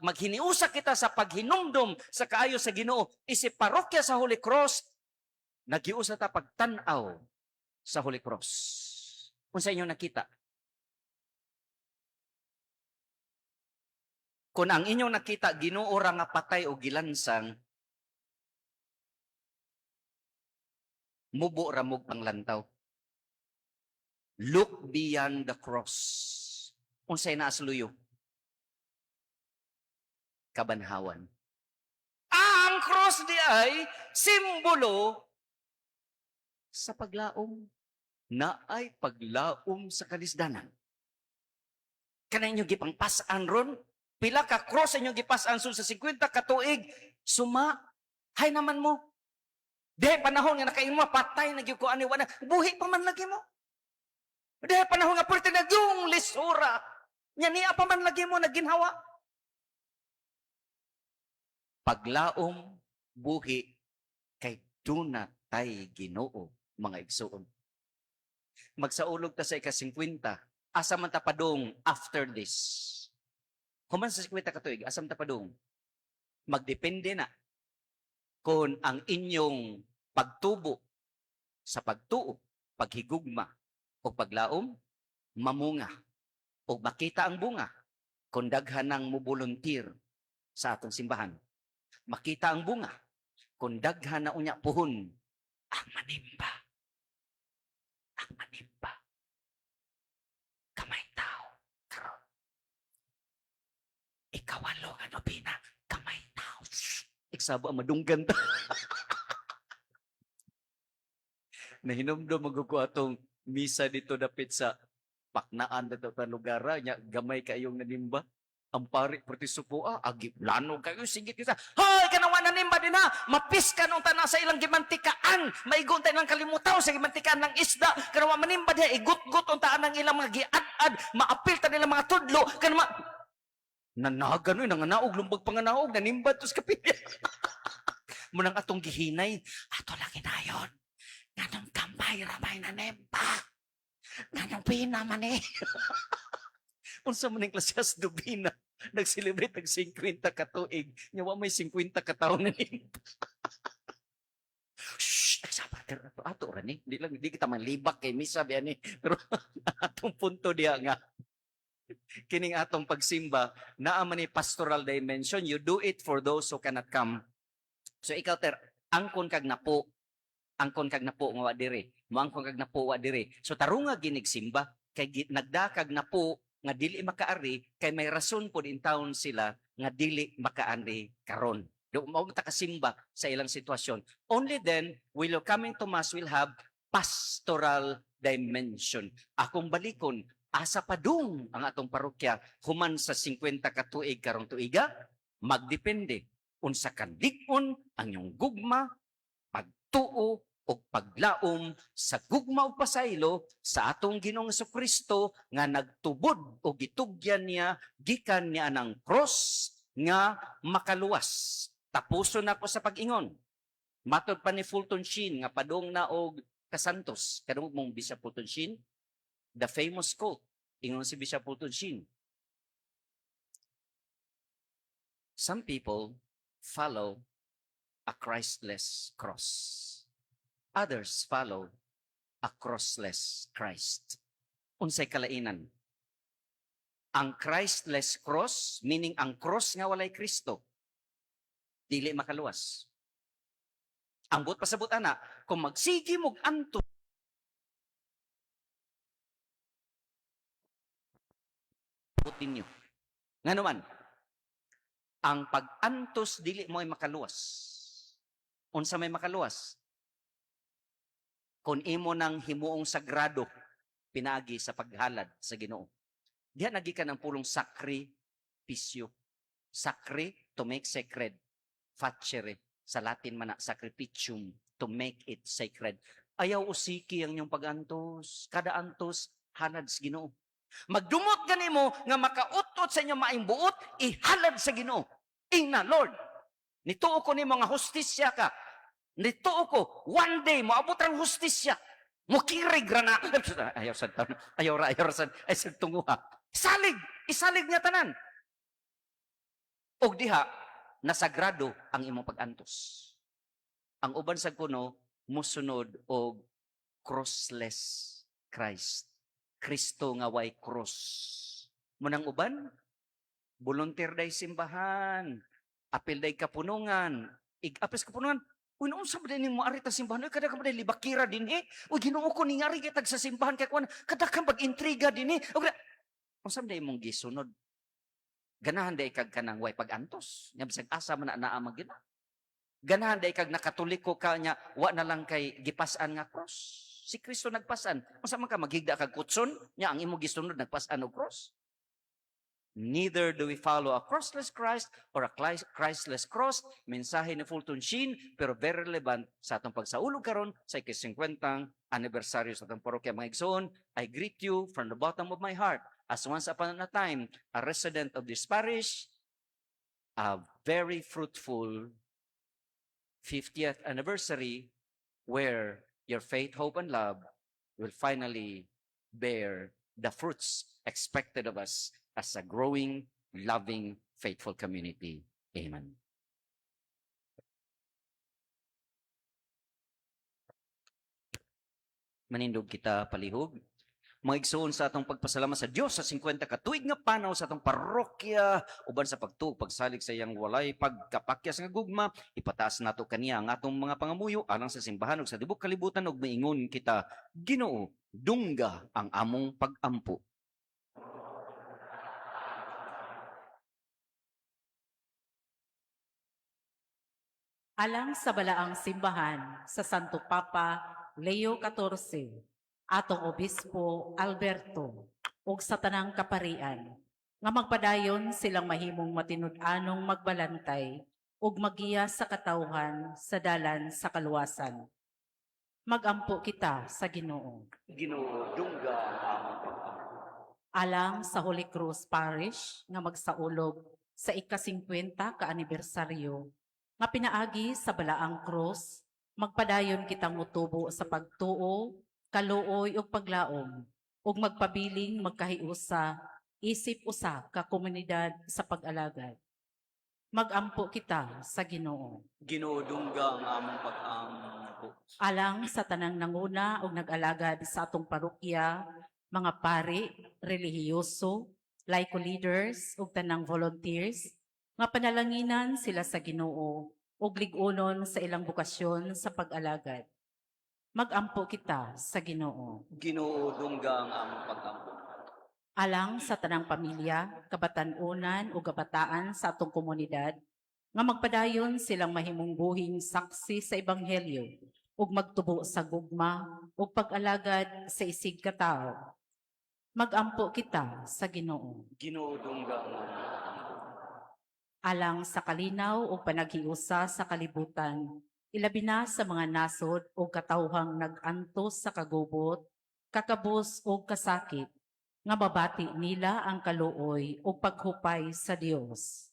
maghiniusa kita sa paghinumdom sa kaayo sa Ginoo, isip parokya sa Holy Cross, nagiusa ta pagtan-aw sa Holy Cross. Unsa inyong nakita? Kung ang inyong nakita Ginoo ra nga patay o gilansang, mubo ra mog panglantaw. Look beyond the cross. Unsay naa sa luyo? Kabanhawan. Ang cross di ay simbolo sa paglaom. Na ay paglaom sa kalisdanan. Kana inyong gipangpas-an ron, pila ka cross inyong gipas-an sul sa 50 ka tuig, suma, hay naman mo. Dihay panahon nga nakaingon mo, "Patay na gyud ko ani, wala, buhi pa man lagi mo." Dihay panahon nga pwerte na yung lisura, nya niya pa man lagi mo nagginhawa. Paglaom, buhi, kay duna tay Ginoo, mga igsuon. Magsaulog ta sa ika-50, asa man ta padung after this? Human sa 50 ka tuig, asa man ta padung? Magdepende na kung ang inyong pagtubo sa pagtuo, paghigugma, o paglaom, mamunga, o makita ang bunga, kung daghan ng mo-volunteer sa atong simbahan. Makita ang bunga, kung daghan na unya puhon, ang manimba. Ang manimba. Kamay tao. Karon. Ikawalo nga nobena, kamay tao. Shh! Iksabo ang madunggan ta. Nahinumdum magko atong misa dito dapit sa Paknaan dito ta lugar nya, gamay kayong nanimba. Ang pari perti supua, agi plano kayo sige kita. Hoy, kanang wa nanimba din ha. Mapiska nung tanan sa ilang gimantikaan. Maigon tayo ng kalimutaw sa gimantikaan ng isda. Kanang wa manimba diha, igut-gut unta ang ilang mga giad-ad, maapil ta nila mga tudlo. Kanang ma nanagan oy, nanganaog lumbag panganaog nanimba tos kapilya. Munang atong gihinay, ato lang ginayon. Nganong kamay ramay nanimba. Nganong pina man eh. Unsa man ning Klasyas Dubina nag-celebrate og 50 ka tuig nya wa may 50 ka taon na nimba. Shh, nagsaba ato ato ra ni. Di lang di kita manlibak kay misa biya ni. Pero atong punto diha nga kining atong pagsimba naa man ni pastoral dimension. You do it for those who cannot come. So ikaw ter angkon kag napo, angkon kag napo nga wa diri, moangkon kag napo wa diri. So tarunga ginig simba kay nagdakag napo nga dili makaari kay may rason pod in town sila nga dili makaari karon. Do mao ta kasimba sa ilang sitwasyon. Only then will your coming to mass will have pastoral dimension. Akong balikon, asa padung ang atong parokya human sa 50 ka tuig karong tuiga? Magdepende unsa ka lig-on ang inyong gugma, pagtuo o paglaom sa gugma ug pasaylo sa atong Ginoong Kristo nga nagtubod o gitugyan niya gikan niya ang cross nga makaluwas. Tapuson nako sa pag-ingon. Matod pa ni Fulton Sheen nga padung na og kasantos, kadungog mong Bishop Fulton Sheen, the famous quote, ingon si Bishop Fulton Sheen. "Some people follow a Christless cross. Others follow a crossless Christ." Unsay kalainan? Ang Christless cross, meaning ang cross nga walay Kristo, dili makaluwas. Ang buot pasabot ana, kung magsige mog antos ninyo. Ngano man, ang pag-antos dili mo ay makaluwas. Unsa may makaluwas? Kung imo nang himuong sagrado pinaagi sa paghalad sa Ginoo. Diha nagikan ang pulong sakripisyo. Sacri, to make sacred. Facere, sa Latin man na sacrificium, to make it sacred. Ayaw usiki ang inyong pag-antos. Kada antos, halad sa Ginoo. Magdumot ganimo nga makaut-ot sa inyong maayong buot, ihalad sa Ginoo. Ingna, "Lord, nituo ko nimo nga hustisya ka. Nituo ko, one day moabot ang hustisya. Mukirig ra na." Ayaw sa ayaw ra, ayaw ra sa, ay sa tunguha. Salig, isalig niya tanan. Og diha, nasagrado ang imong pag-antos. Ang uban sa kuno, musunod og crossless Christ. Kristo nga way cross. Munang uban, volunteer day simbahan, apil day kapunungan, ig apis kapunungan. Uy, noon sa ba mo ari ta simbahan? Uy, kada ka ba libakira din eh? Uy, Ginoo ko ning ari kitag sa simbahan kay kuan, kada ka mag-intriga din eh. Ug unsa man imong gisunod? Ganahan day kag kanang way pag-antos. Nya bisag asa man na naa magina. Ganahan day kag nakatoliko ka nya wa na lang kay gipas-an nga cross. Si Kristo nagpasan. Unsa man ka maghigda kag kutson nya ang imo gisunod nagpas-an og cross? Neither do we follow a crossless Christ or a Christless cross. Mensahe ni Fulton Sheen, pero very relevant sa atong pagsaulog karon sa ika-50 anibersaryo sa atong parokya. Mga igsoon, I greet you from the bottom of my heart as once upon a time, a resident of this parish, a very fruitful 50th anniversary where your faith, hope, and love will finally bear the fruits expected of us as a growing, loving, faithful community. Amen. Manindog kita palihog. Mga igsoon, sa atong pagpasalamat sa Dios sa 50 ka tuig nga panaw sa atong parokya uban sa pagtuo pagsalig sa iyang walay pagkapakyas nga gugma, ipataas nato kaniya ang atong mga pangamuyo alang sa simbahan ug sa tibuok kalibutan ug maingon kita: Ginoo, dungga ang among pagampo. Alang sa Balaang Simbahan sa Santo Papa Leo XIV, atong Obispo Alberto, ug sa tanang kaparian, nga magpadayon silang mahimong matinud-anong magbalantay ug magiya sa katawhan sa dalan sa kaluwasan. Magampo kita sa Ginoo. Ginoo, dungga ang among pagampo. Alang sa Holy Cross Parish nga magsaulog sa ika-50 ka anibersaryo nga pinaagi sa Balaang Cross, magpadayon kitang mutubo sa pagtuo, kaluoy ug paglaom ug magpabiling magkahiusa isip usa ka komunidad sa pag-alagad. Magampo kita sa Ginoo. Ginoo, dungga ang among pag-ampo. Alang sa tanang nanguna o nag-alagad sa atong parokya, mga pari, relihiyoso, laico leaders ug tanang volunteers, nga panalanginan sila sa Ginoo ug lig-unon sa ilang bokasyon sa pag-alagad. Magampo kita sa Ginoo. Ginoo, dungga ang among pag-ampo. Alang sa tanang pamilya, kabatan-unan o kabataan sa atong komunidad, nga magpadayon silang mahimong buhing saksi sa ebanghelyo ug magtubo sa gugma ug pag-alagad sa isig katawo. Magampo kita sa Ginoo. Ginoo, dungga ang among pag-ampo. Alang sa kalinaw ug panaghiusa sa kalibutan, ilabi na sa mga nasod o katawhang nag-antos sa kagubot, kakabos o kasakit, nga mabati nila ang kaluoy o paghupay sa Dios.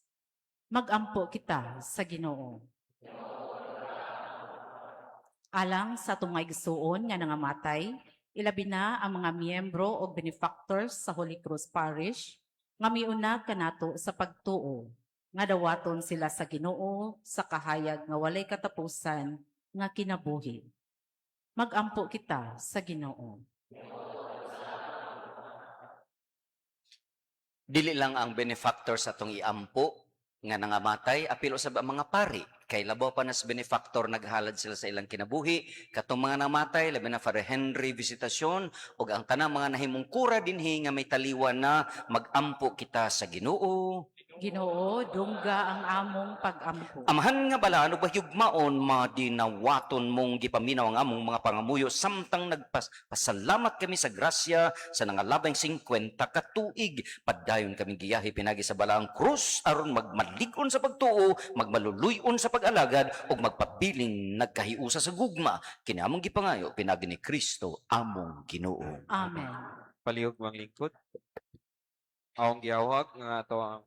Magampo kita sa Ginoo. Alang sa atong mga igsuon nga nangamatay, ilabi na ang mga miyembro o benefactors sa Holy Cross Parish nga miuna kanato sa pagtuo, nga dawaton sila sa Ginoo sa kahayag nga walay katapusan nga kinabuhi. Magampo kita sa Ginoo. Dili lang ang benefactor sa atong iampo nga nangamatay, apil usab ang mga pari. Kay labaw pa nas benefactor, naghalad sila sa ilang kinabuhi. Katong mga namatay, labi na Father Henry Visitacion ug ang tanang mga nahimong kura dinhi nga may taliwan na, magampo kita sa Ginoo. Ginoo, dungga ang among pagampo. Amahan nga balaan ug hugmaon, madinawaton mong gipaminaw ang among mga pangamuyo samtang nagpasalamat kami sa grasya sa nangalabang 50 ka tuig. Padayon kami giyahe pinagi sa balaang krus aron magmalig-on sa pagtuo, magmaluluy-on sa pag-alagad ug magpabiling nagkahiusa sa gugma. Kini among gipangayo pinagi ni Kristo among Ginoo. Amen. Palihog manglingkod. Awong giawhag nga ato ang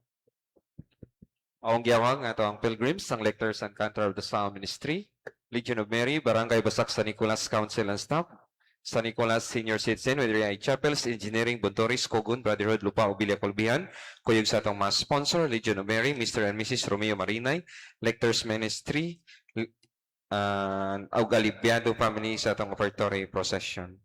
Awong giawhag nga ato ang pilgrims, ang lectors and cantor of the Psalm Ministry, Legion of Mary, Barangay Basak San Nicolas Council and Staff, San Nicolas Senior Citizen with Ria Chapels, Engineering, Bontoris, Kogun, Brotherhood, Lupa, Ubilia, Colbihan, kuyog sa atong mga sponsor, Legion of Mary, Mr. and Mrs. Romeo Marinay, Lectors Ministry, ug Alibiado Family sa atong offertory procession.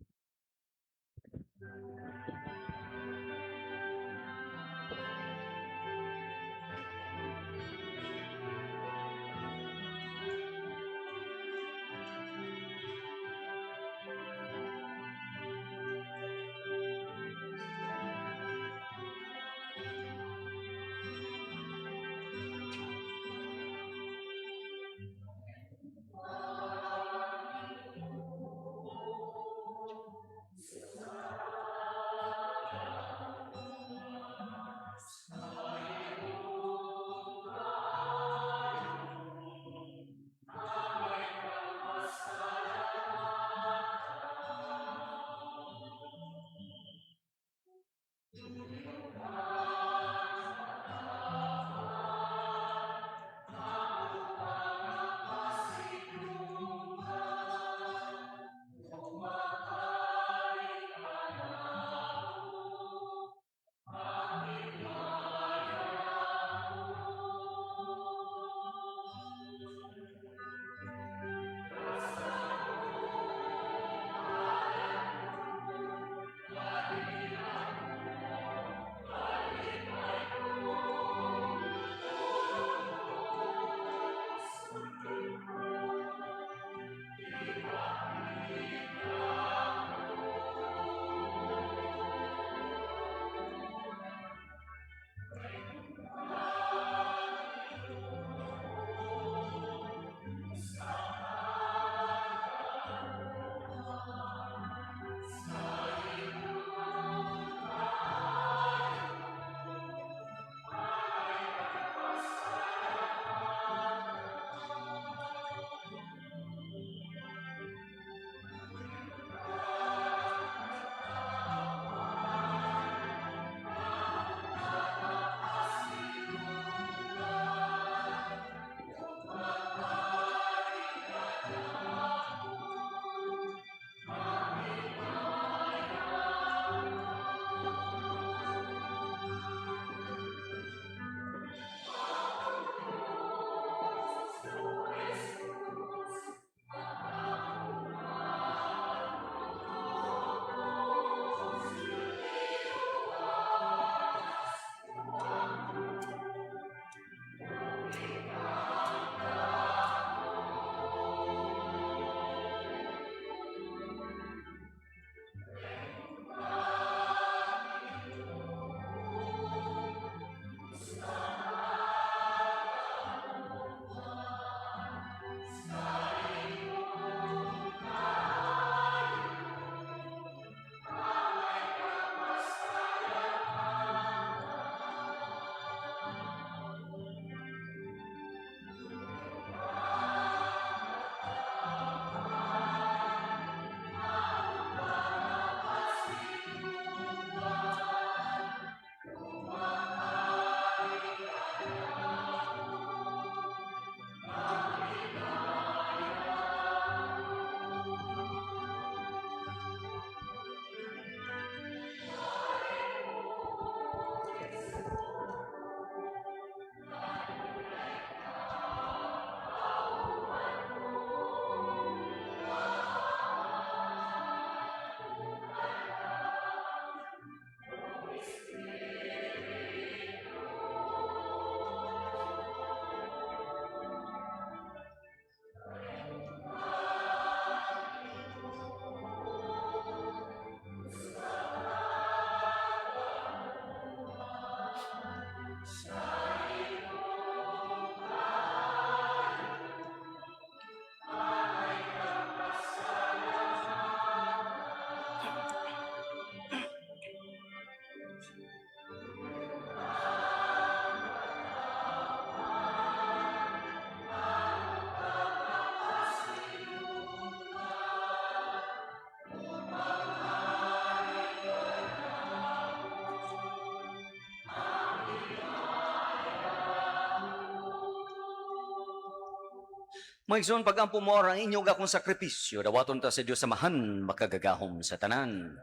Mga igsoon, pag-ampo mo ang inyong akong sakripisyo, dawaton ta sa Dios Amahan, makagagahom sa tanan.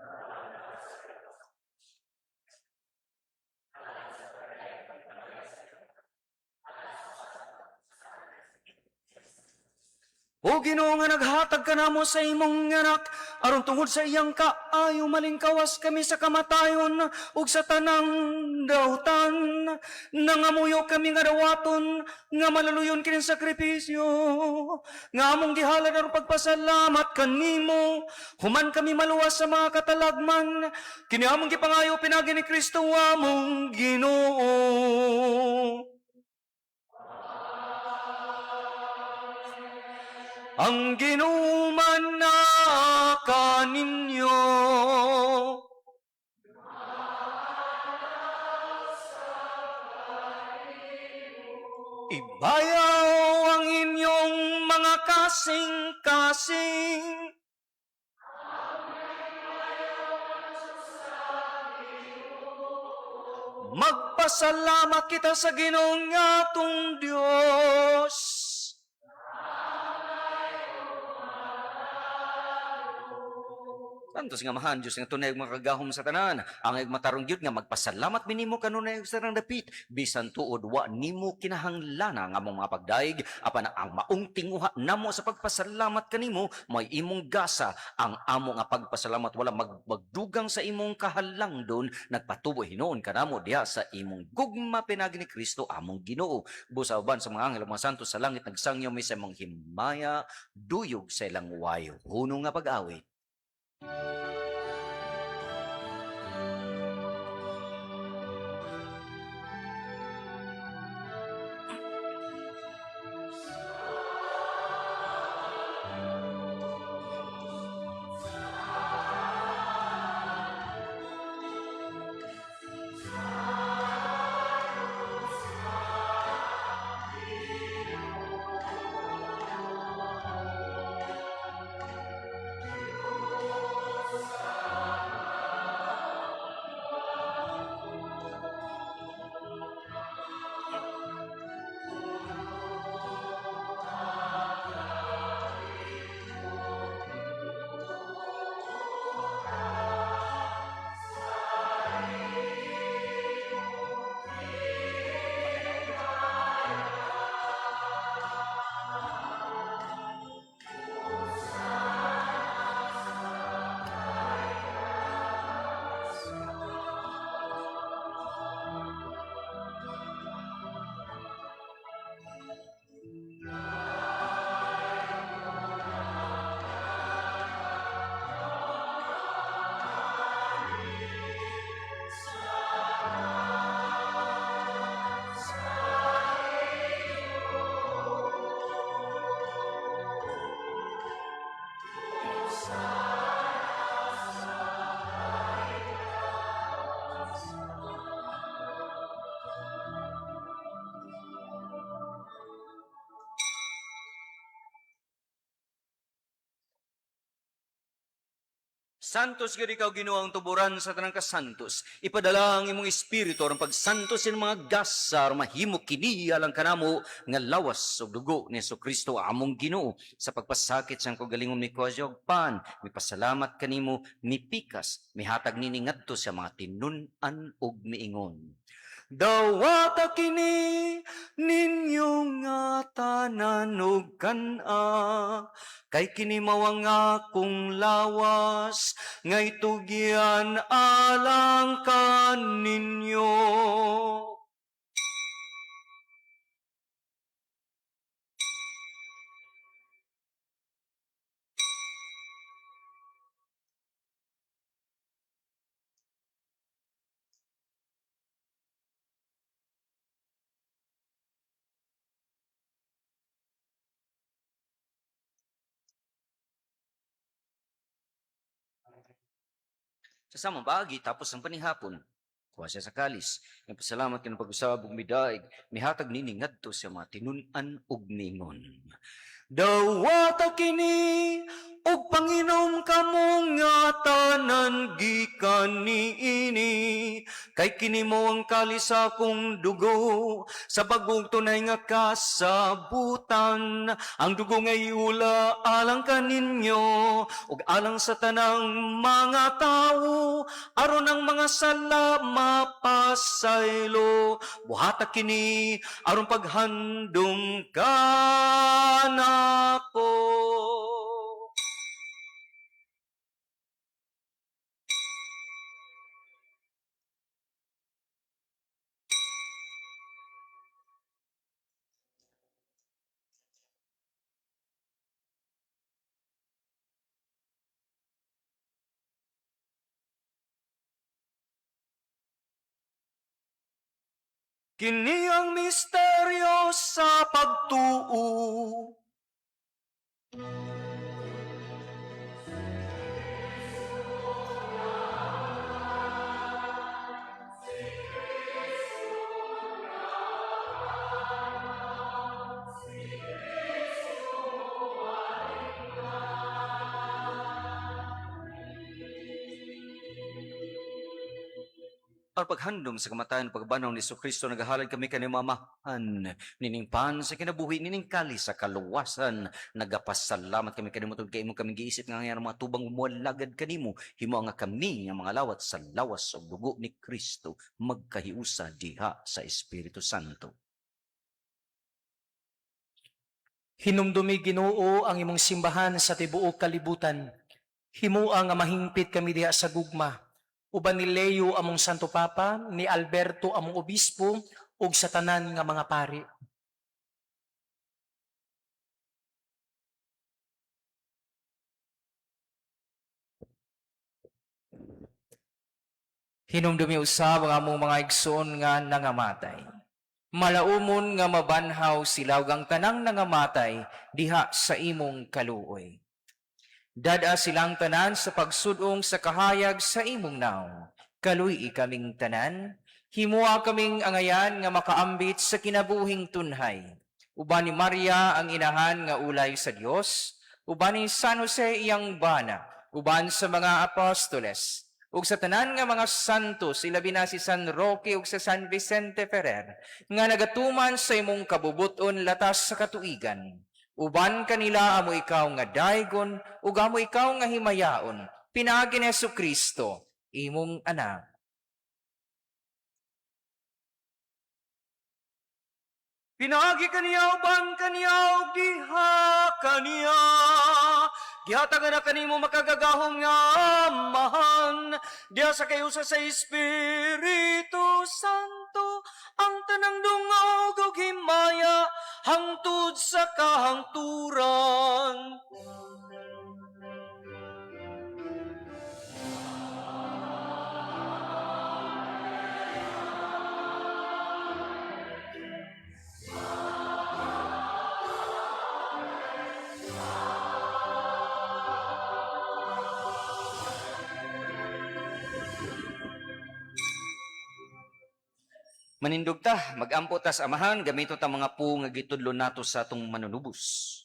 O Ginoo nga naghatag kanamo sa imong anak aron tungod sa iyang kaayo malingkawas kami sa kamatayon ug sa tanang dautan. Nangamuyo kami nga dawaton nga malaluyon kining sakripisyo nga among gihalad aron pagpasalamat kanimo, human kami maluwas sa mga katalagman. Kini among gipangayo pinaagi ni Kristo among Ginoo. Ang Ginoo man na kaninyo. Ibayaw ang inyong mga kasing-kasing. Magpasalamat kita sa Ginoong atong Dios. Santos nga Amahan, Diyos nga tunay ug makagagahom sa tanan, ang iyong matarong gyud nga magpasalamat minimo kanunay ug sarang dapit, bisan tuod wa nimo kinahanglana nga among mga pagdaig, apan ang maong tinguha namo sa pagpasalamat kanimo may imong gasa. Ang amo nga pagpasalamat wala magdugang sa imong kahalangdon, nagpatubo hinuon kanamo diha sa imong gugma pinaagi ni Kristo among Ginoo. Busa uban sa mga anghel ug mga santos sa langit nagsangyaw mi sa imong himaya, duyog sa ilang wayo hunong nga pag-awit. Santos gyud ikaw Ginoo, ang tuburan sa tanang kasantos. Ipadala ang imong espiritu aron pagsantos sa mga gasa aron mahimo kini alang kanamo nga lawas ug dugo ni Kristo among Ginoo. Sa pagpasakit sa kaugalingon mikuha siya og pan, mipasalamat kanimo, mipikas, mihatag nini ngadto sa mga tinun-an ug miingon: Dawata kini ninyo nga tanan ug kan-a, kay kini mao ang akong lawas nga itugyan alang kaninyo. Sa samang paagi, tapos ang panihapon, kuha siya sa kalis. Nagpasalamat kini pag-usab ug midaig, mihatag nini ngadto sa mga tinun-an ug ningon: Dawata kini ug panginom kamo nga tanan gikan niini, Kay kini mo ang kalis sa akong dugo, sa bagong tunay nga kasabutan. Ang dugo nga iula alang kaninyo, ug alang sa tanang mga tawo, aron ang mga sala mapasaylo. Buhata kini aron paghandom kanako. Kini ang misteryo sa pagtuo. Aron paghandom sa kamatayon pagbanhaw ni Kristo, nagahalad kami kanimo, Amahan, nining pan sa kinabuhi, nining kalis sa kaluwasan. Nagapasalamat kami kanimo tungod kay imo kami giisip nga ang mga tubang mualagad kanimo. Himo nga kami nga mga lawat sa lawas ug dugo ni Kristo magkahiusa diha sa Espiritu Santo. Hinumdumi, Ginoo, ang imong simbahan sa tibuok kalibutan. Himua nga mahingpit kami diha sa gugma. Uban ni Leo among Santo Papa, ni Alberto among Obispo, ug sa tanan nga mga pari. Hinumdumi usab ang among mga igsoon nga nangamatay. Malaumon nga mabanhaw sila ug ang tanang nangamatay diha sa imong kaluoy. Dad-a silang tanan sa pagsudong sa kahayag sa imong nawong. Kaluy-i kaming tanan, himua kaming angayan nga makaambit sa kinabuhing tunhay. Uban ni Maria ang inahan nga ulay sa Dios, uban ni San Jose iyang bana, uban sa mga apostoles, ug sa tanan nga mga santos, ilabi na si San Roque ug sa San Vicente Ferrer, nga nagatuman sa imong kabubut-on latas sa katuigan. Uban kanila amo ikaw nga daygon ug amo ikaw nga himayaon, pinaagi ni Kristo, imong anak. Pinaagi kaniya, uban kaniya, ug diha kaniya. Gihatagan na kanimo makagagahom nga Amahan, diha sa kahiusa sa Espiritu Santo, ang tanang dungog ug himaya hangtod sa kahangturan. Manindog ta, magampo ta sa Amahan, gamito ta mga po nga gitudlo nato sa atong manunubos.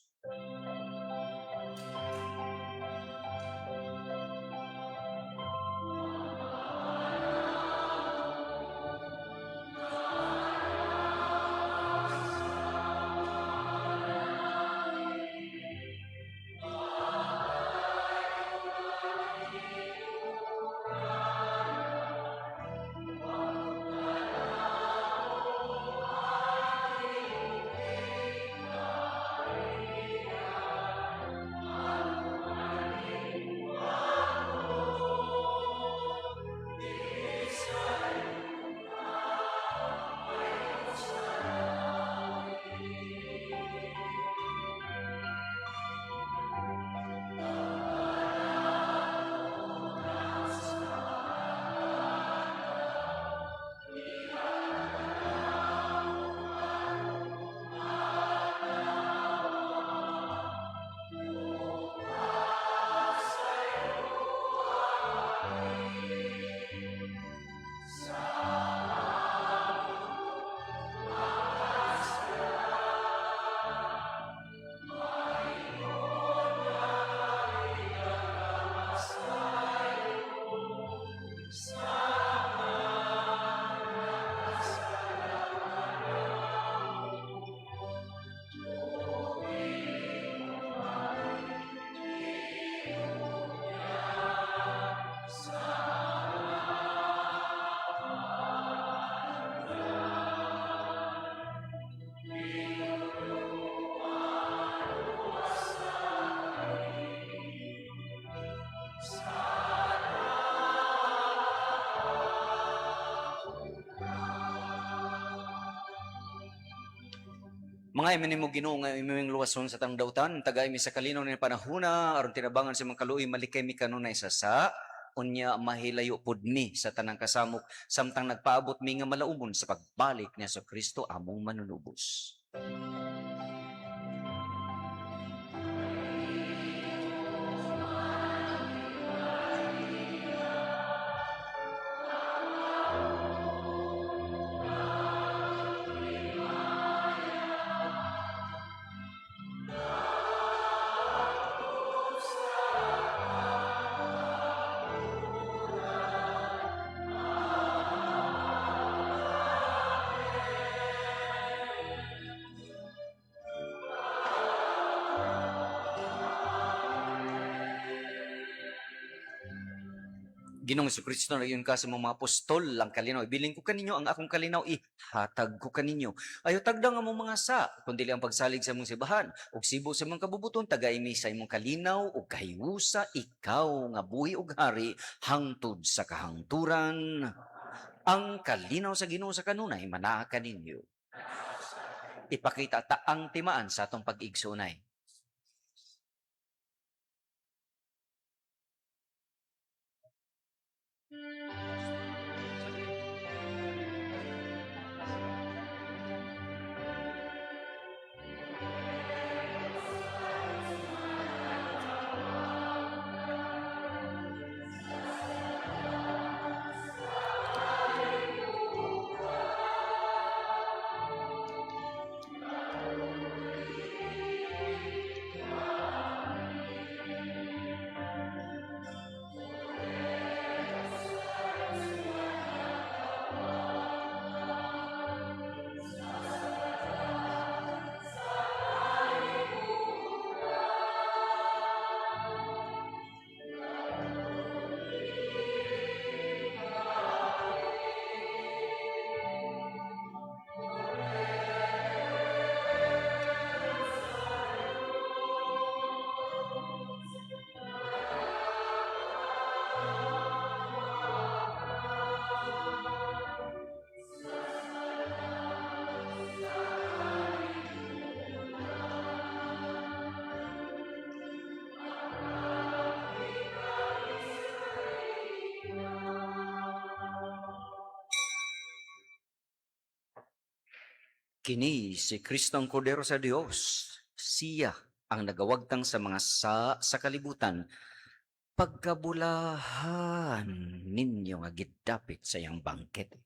Mga iminimo Ginoo nga imong luwason sa tanang dautan, tagay mi sa kalinaw ni panahuna aron tinabangan sa imong kaluoy, malikay mi kanunay sa sa unya mahilayo pud mi sa tanang kasamok samtang nagpaabot mi nga malaumon sa pagbalik ni Kristo among manunubos. Ginoong Kristo, nagyun ka sa mga apostol, ang kalinaw. Ibilin ko kaninyo ang akong kalinaw, ihatag ko kaninyo. Ayo tagdang among mga sa, kundi ang pagsalig sa imong sibahan, ug sibo sa imong kabubuton, tagay mi sa imong kalinaw ug kahiusa, ikaw nga buhi ug hari hangtod sa kahangturan. Ang kalinaw sa Ginoo sa kanunay manaa kaninyo. Ipakita ta ang timaan sa atong pag-igsoonay. Kini si Kristo ang Kordero sa Dios. Siya ang nagawagtang sa mga sa kalibutan. Pagkabulahan ninyo nga gidapit sa iyang bangkete.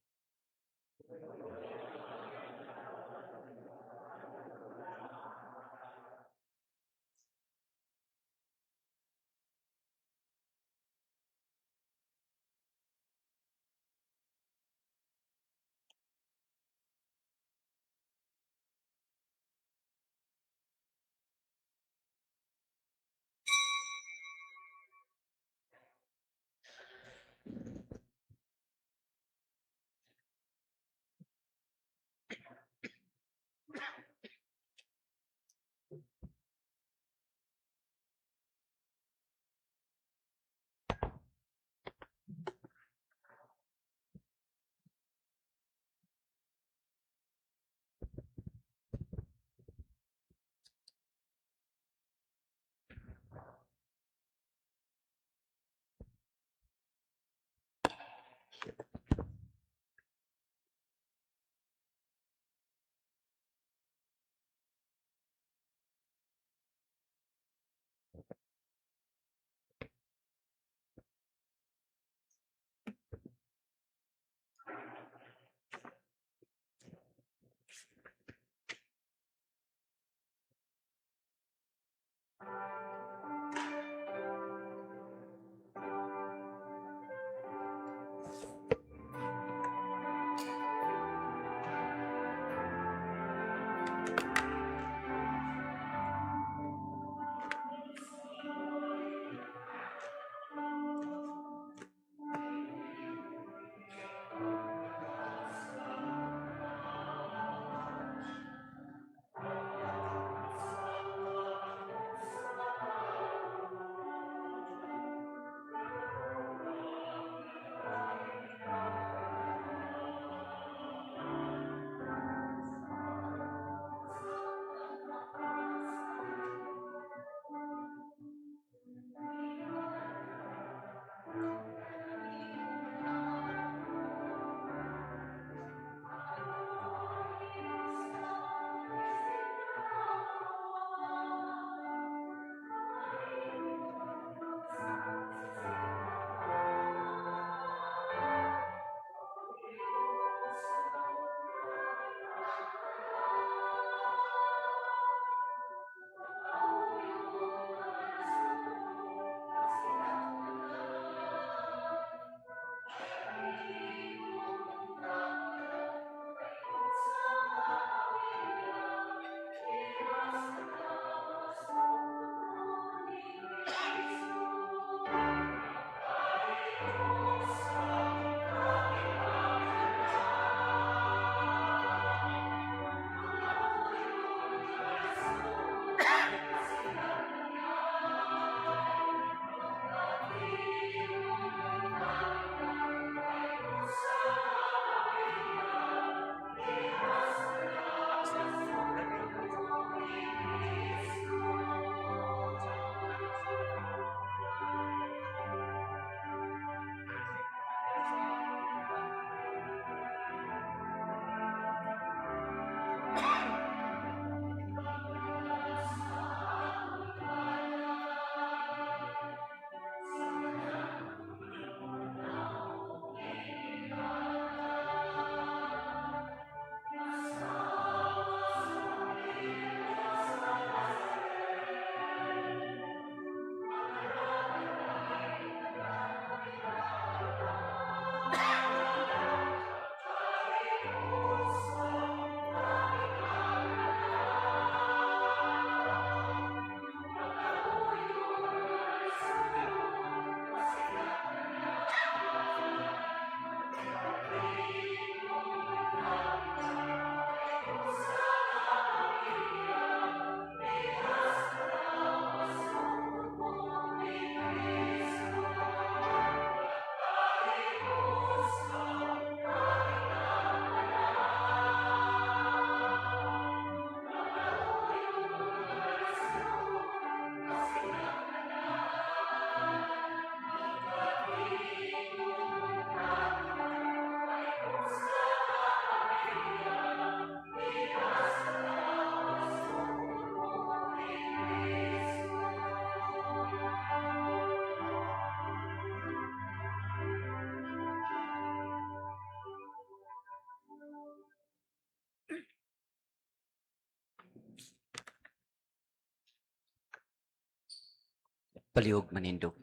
Palihog manindog.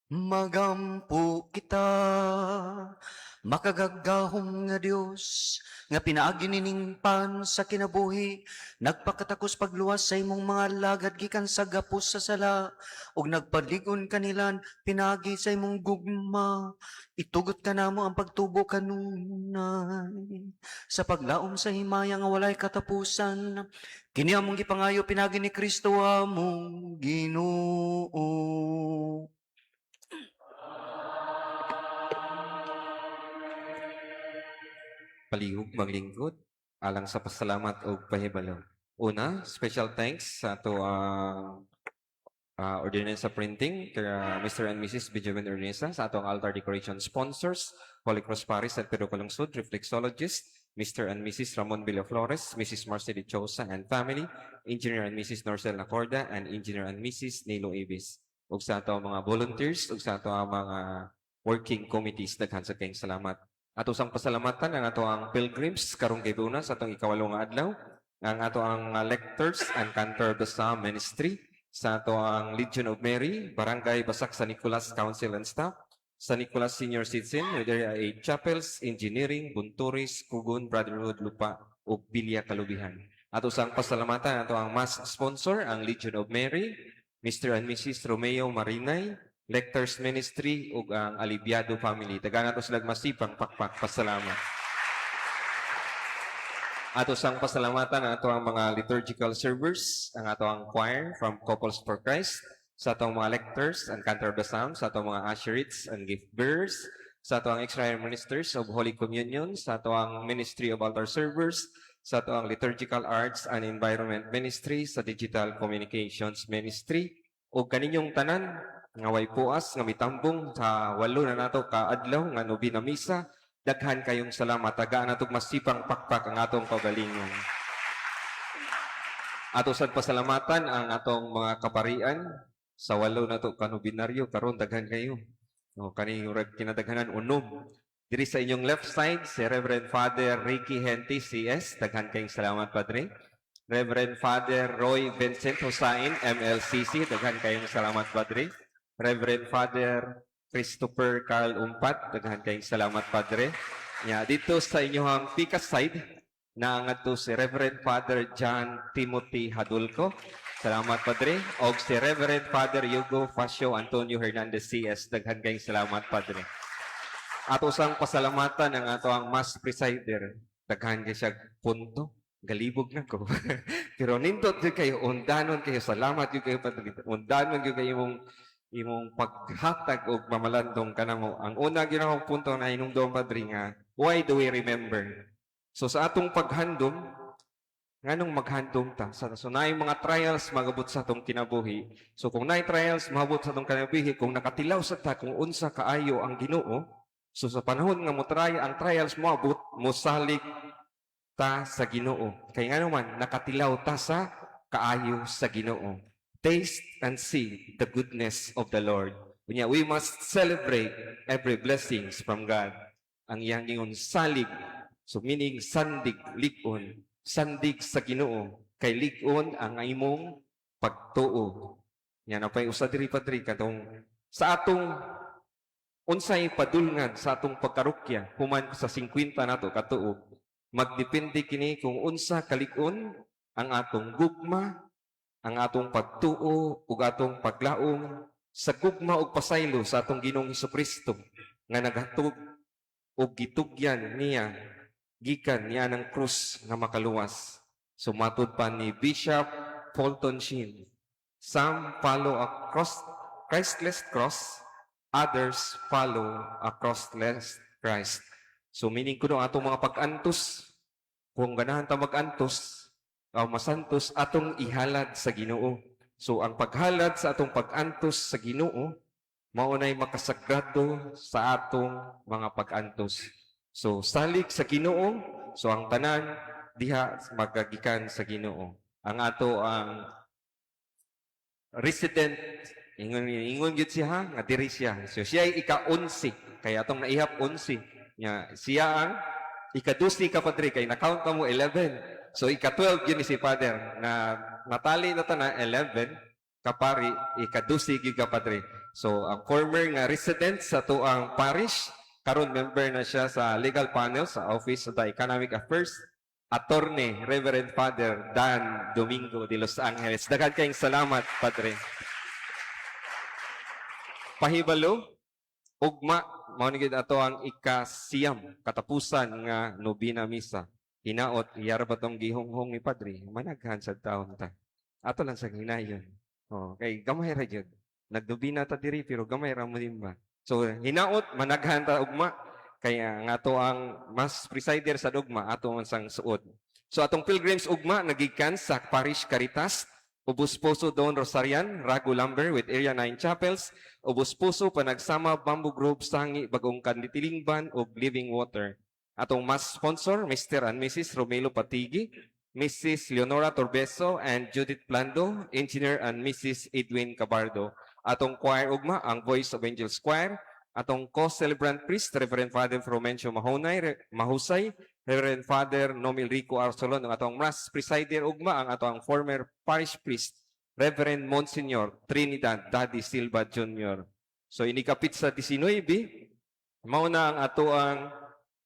Magampo kita, makagagahom nga Dios, nga pinaagi nining pan sa kinabuhi, nagpakatakos pagluwas sa imong mga alagad gikan sa gapos sa sala, ug nagpalig-on kanilan pinaagi sa imong gugma. Itugot kanamo ang pagtubo kanunay sa paglaom sa himaya nga walay katapusan. Kini among gipangayo pinaagi ni Kristo among Ginoo. Palihog maglingkod alang sa pasalamat og pahibalo. Una, special thanks sa ato ang Ordinance sa Printing kay Mr. and Mrs. Benjamin Ordinanza, sa atong altar decoration sponsors, Holy Cross Parish at Pedro Calungsod, reflexologist, Mr. and Mrs. Ramon Villaflores, Mrs. Marceli Chosa and family, Engineer and Mrs. Norcel Nacorda, and Engineer and Mrs. Nilo Ibis. Ug sa ato ang mga volunteers, ug sa ato ang mga working committees, daghan sa kayong salamat. Ato sang pasalamatan ang ato ang pilgrims karong gabuna sa atong ikawalo nga adlaw, ang ato ang lectors and cantor of the Psalm Ministry, sa ato ang Legion of Mary, Barangay Basak San Nicolas Council and Staff, San Nicolas Senior Citizen, with Area 8 Chapels, Engineering, Bunturis, Kugon, Brotherhood, Lupa, ug Bilya Kalubihan. Ato sang pasalamatan ato ang mass sponsor, ang Legion of Mary, Mr. and Mrs. Romeo Marinay, Lectors Ministry, ug ang Aliviado Family. Tagaan nato sila masipang pakpak pasalamat. Ato sang pasalamatan ang ato ang mga liturgical servers, ang ato ang choir from Couples for Christ, sa atong mga lectors and cantor of the Psalms, sa atong mga usherites and gift bearers, sa ato ang extra ministers of Holy Communion, sa ato ang Ministry of Altar Servers, sa ato ang Liturgical Arts and Environment Ministry, sa Digital Communications Ministry, ug kaninyong tanan nga way puas nga mitambong sa 8 na nato ka adlaw nga nobina misa. Daghan kayong salamat. Tagaan natog masipang pakpak ang atong kaugalingon. Ato sad pasalamatan ang atong mga kaparian sa 8 nato ka nobinaryo karon, daghan kayo. No, kani murag kinadaghanan 6. Diri sa inyong left side si Reverend Father Ricky Henti CS, daghan kayong salamat, Padre. Reverend Father Roy Vincent Husain MLCC, daghan kayong salamat, Padre. Reverend Father Christopher Carl Umpat, daghan kayong salamat, Padre. Ya, dito sa inyong pikas side, naangadto si Reverend Father John Timothy Hadulco. Salamat, Padre. Og si Reverend Father Hugo Facio Antonio Hernandez CS, daghan kayong salamat, Padre. Ato sang pasalamatan ang ato ang mass presider. Daghan kay siya punto. Galibog na ko. Pero nindot gyud kayo, undanon kayo. Salamat gyud kayo, Padre. Undanon gyud kayo imong imong paghatag og mamalandong kanamo. Ang una gyud akong punto na hinumdom, Padre, nga why do we remember? So sa atong paghandom, nganong maghandom ta? So naay mga trials magabot sa atong kinabuhi. So kung naay trials maabot sa atong kinabuhi, kung nakatilaw sa ta kung unsa kaayo ang Ginoo, so sa panahon nga mo try ang trials moabot, mosalig ta sa Ginoo. Kay ngano man nakatilaw ta sa kaayo sa Ginoo. Taste and see the goodness of the Lord. Unya, we must celebrate every blessings from God. Ang iyang ingon salig, so meaning sandig, lig-on, sandig sa Ginoo, kay lig-on ang imong pagtuo. Yan na pay usa diri, Padre, katong sa atong unsay padulngan sa atong pagkarokya human sa 50 nato katuog, magdepende kini kung unsa kalig-on ang atong gugma, ang atong pagtuo ug atong paglaom sa gugma ug pasaylo sa atong Ginoong Hesukristo nga naghatog ug gitugyan niya gikan niya ng krus nga makaluwas. So matud pa ni Bishop Fulton Sheen, some follow a cross, Christless cross, others follow a crossless Christ. So meaning kuno atong mga pag-antos, kung ganahan ta mag-antos, o masantos, atong ihalad sa Ginoo. So ang paghalad sa atong pag-antos sa Ginoo, mao nay makasagrado sa atong mga pag-antos. So salig sa Ginoo, so ang tanan diha magagikan sa Ginoo. Ang ato ang resident, ingon ingon gyud siya nga diri siya. So siya ay ika-11, kaya atong naihap 11. Nya siya ang ika-12 ka, Padre, kay na-count mo 11. So ika-12 yun ni si Father na natali na ta na 11 kapari, ika-12 gyud ka padre. So ang former nga resident sa atuang parish, karon member na siya sa legal panel sa Office of the Economic Affairs, Attorney Reverend Father Dan Domingo de Los Angeles. Daghan kayong salamat, Padre. Pahibalo, ugma, mao ni gid ato ang ika-9 katapusan nga nobina misa. Hinaot, iyara ba tong gihonghong ni Padre? Managhan sa taon ta. Ato lang sa hinayon. Oh, kay gamay ra gyud. Nagdobina ta diri pero gamay ra mo din ba. So hinaot managhan ta ugma kaya nga ato ang mass presider sa ugma ato man sang suod. So atong pilgrims ugma nagikan sa Parish Caritas, Ubos Puso Don Rosarian, Rago Lumber with Area 9 Chapels, Ubos Puso Panagsama Bamboo Grove Sangi Bagong Kanditilingban ug Living Water. Atong mass sponsor, Mr. and Mrs. Romelo Patigi, Mrs. Leonora Torbeso and Judith Plando, Engineer and Mrs. Edwin Cabardo. Atong choir ugma, ang Voice of Angels Choir, atong co-celebrant priest, Reverend Father Frumencio Mahonay, Mahusay, Reverend Father Nomil Rico Arsolon, ang atong mass presider ugma, ang atong former parish priest, Reverend Monsignor Trinidad Daddy Silva Jr. So inikapit sa 19, mao na ang ato ang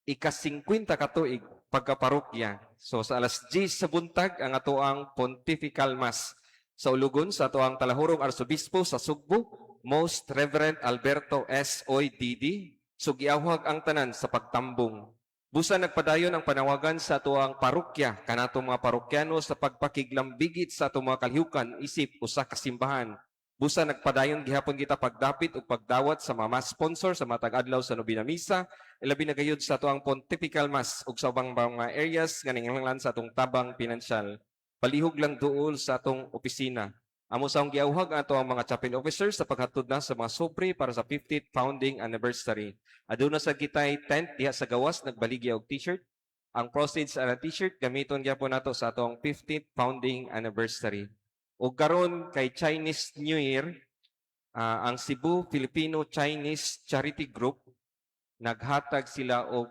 ika-50 katuig pagkaparokya. So sa alas 10 sa buntag ang ato ang Pontifical Mass sa ulugon sa ato ang talahurong arsobispo sa Sugbo, Most Reverend Alberto S. Oy D.D. So giawhag ang tanan sa pagtambong. Busa nagpadayon ang panawagan sa atuang parokya kanatong mga parokyano sa pagpakiglambigit sa atong mga kalihukan isip usa ka simbahan. Busa nagpadayon gihapon kita pagdapit ug pagdawat sa mga mass sponsor sa matag adlaw sa nobina misa, ilabi na gayud sa atuang Pontifical Mass ug sa ubang mga areas nga nangahanglan sa atong tabang pinansyal. Palihog lang duol sa atong opisina. Amo sa akong giawhag ang ato ang mga chapel officers sa paghatod na sa mga sobre para sa 50th founding anniversary. Aduna sa kitay tent diha sa gawas nagbaligya og t-shirt. Ang proceeds ana t-shirt gamiton gyapon nato sa atong 50th founding anniversary. Ug karon kay Chinese New Year, ang Cebu Filipino Chinese Charity Group naghatag sila og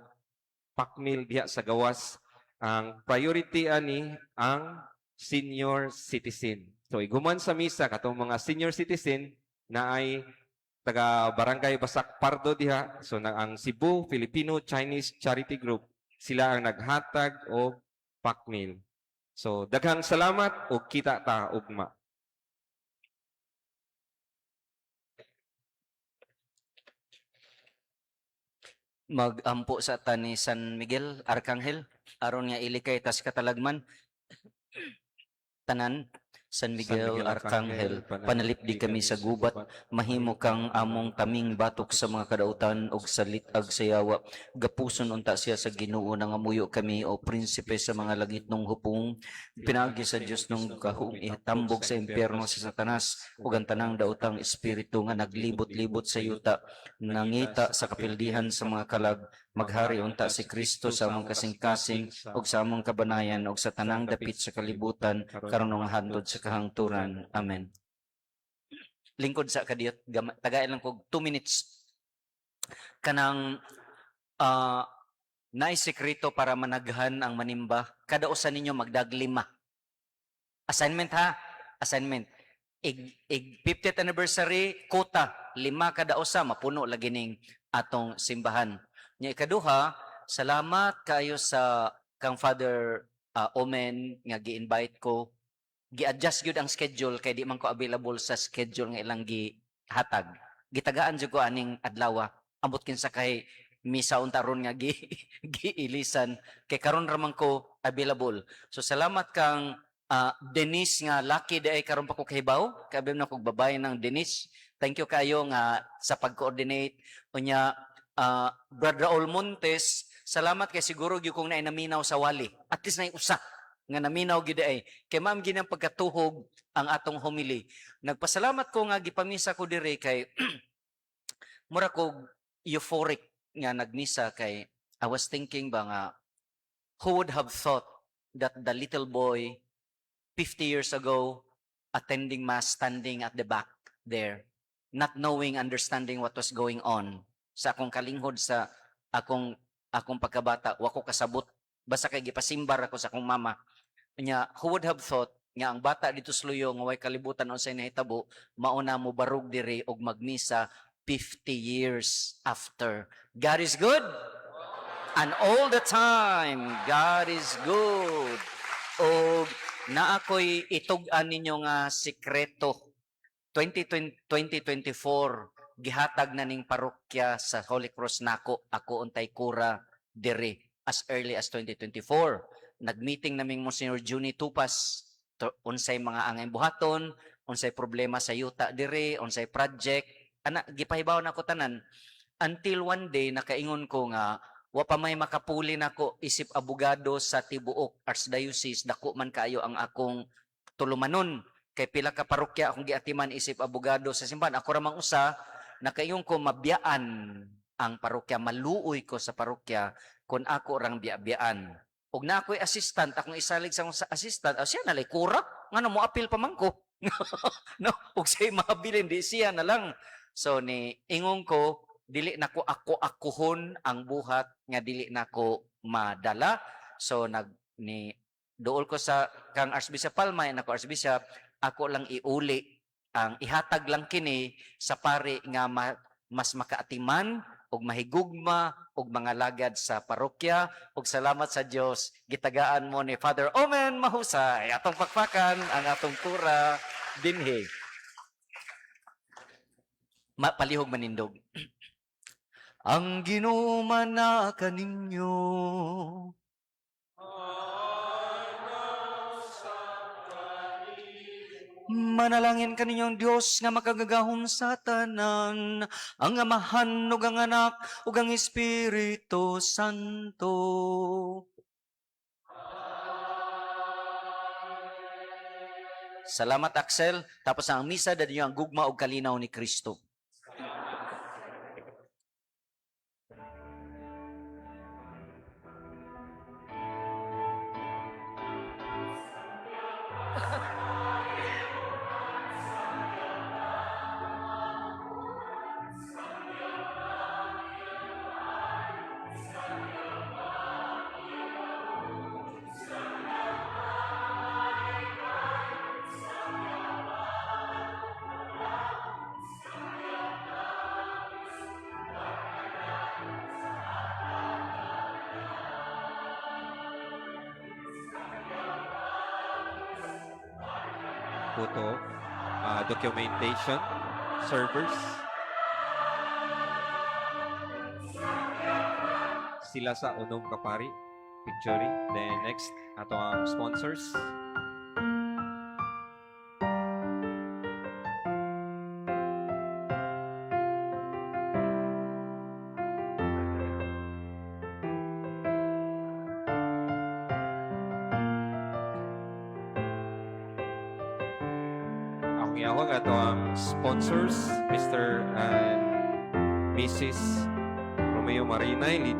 packmeal diha sa gawas. Ang priority ani ang senior citizen. So iguman sa misa katong mga senior citizen na ay taga Barangay Basak Pardo diha. So na ang Cebu Filipino Chinese Charity Group sila ang naghatag og packmeal. So daghang salamat ug kita ta ugma. Magampo sa ta ni San Miguel Arcangel aron nga ilikay tas katalagman tanan. San Miguel Arcangel, panalipdi kami sa gubat, mahimo kang among taming batok sa mga kadautan ug sa lit-ag sa yawa. Gapuson unta siya sa Ginoo, nangamuyo kami o prinsipe sa mga langitnong hupong, pinaagi sa Dios nung gahom itambog sa impyerno sa Satanas ug ang tanang daotang espiritu nga naglibot-libot sa yuta, nangita sa kapildihan sa mga kalag. Maghari unta si Kristo sa among kasing-kasing ug sa among kabanayan ug sa tanang dapit sa kalibutan karon nga hantod sa kahangturan. Amen. Lingkod sa kadiyot, tagay lang kog 2 minutes. Kanang naay sekreto para managhan ang manimba. Kada usa ninyo magdag lima. Assignment ha, assignment. Ig 50th anniversary quota lima kada usa, mapuno lagi ning atong simbahan. Nya ikaduha, salamat kayo sa kang Father Omen nga gi-invite ko. Gi-adjust gyud ang schedule kay di man ko available sa schedule nga ilang gihatag. Gitagaan jud ko aning adlaw. Ambot kinsa kay misa unta ron nga giilisan kay karon ra man ko available. So salamat kang Denise nga lucky di ay karon pa ko kahibaw. Kaabim na kog babae ng Denise. Thank you kayo nga sa pag-coordinate. Unya Brad Raul Montes, salamat kay siguro gyud kong naay naminaw sa wali. At least naay usa nga naminaw gyud ay. Kay ma'am ginang pagkatuhog ang atong homily. Nagpasalamat ko nga gipamisa ko diri kay mura kog euphoric nga nagmisa kay I was thinking ba nga who would have thought that the little boy 50 years ago attending mass, standing at the back there, not knowing, understanding what was going on sa akong kalinghod, sa akong pagkabata, wa ko kasabot basta kay gipasimbar ako sa akong mama. Nya, who would have thought nga ang bata dito sa Luyo nga way kalibutan unsay nahitabo, mauna mo barog diri og magmisa 50 years after. God is good. And all the time, God is good. Og naa ko'y itug-an ninyo nga sikreto. 2020, 2024, gihatag na ning parokya sa Holy Cross nako, ako untay kura diri as early as 2024. Nagmeeting naming Monsignor Juni Tupas to, unsay mga angay buhaton, unsay problema sa yuta diri, unsay project, ana gipahibaw nako tanan until one day nakaingon ko nga wa pa may makapuli nako isip abogado sa tibuok Archdiocese, dako man kaayo ang akong tulumanon kay pila ka parokya akong giatiman isip abogado sa simbahan. Ako ra mang usa, nakaingon ko mabiyaan ang parokya, maluoy ko sa parokya kung ako rang biya-biyaan. Ug na ako'y assistant, akong isalig sa akong assistant, ah, siya na lay kura, ngano mo apil pa man ko? No, ug siya'y mabilin, di siya na lang. So ni ingon ko, dili nako ako akuhon ang buhat nga dili nako madala. So nag ni duol ko sa kang Archbishop Palma, nako Archbishop, ako lang iuli ang ihatag lang kini sa pari nga mas makaatiman ug mahigugma ug mga lagad sa parokya. Ug salamat sa Dios, gitagaan mo ni Father Omen Mahusay. Atong pakpakan ang atong kura dinhi. Palihog manindog. Ang Ginoo na kaninyo. Manalangin kaninyong Dios nga makagagahom sa tanan, ang Amahan ug ang Anak ug ang Espiritu Santo. Salamat, Axel. Tapos ang misa, dad ang gugma ug kalinaw ni Kristo. Photo documentation servers. Sila sa unong kapari, picture. Then next, ato ang sponsors. Akong iawag ato ang sponsors, Mr. and Mrs. Romeo Marinay.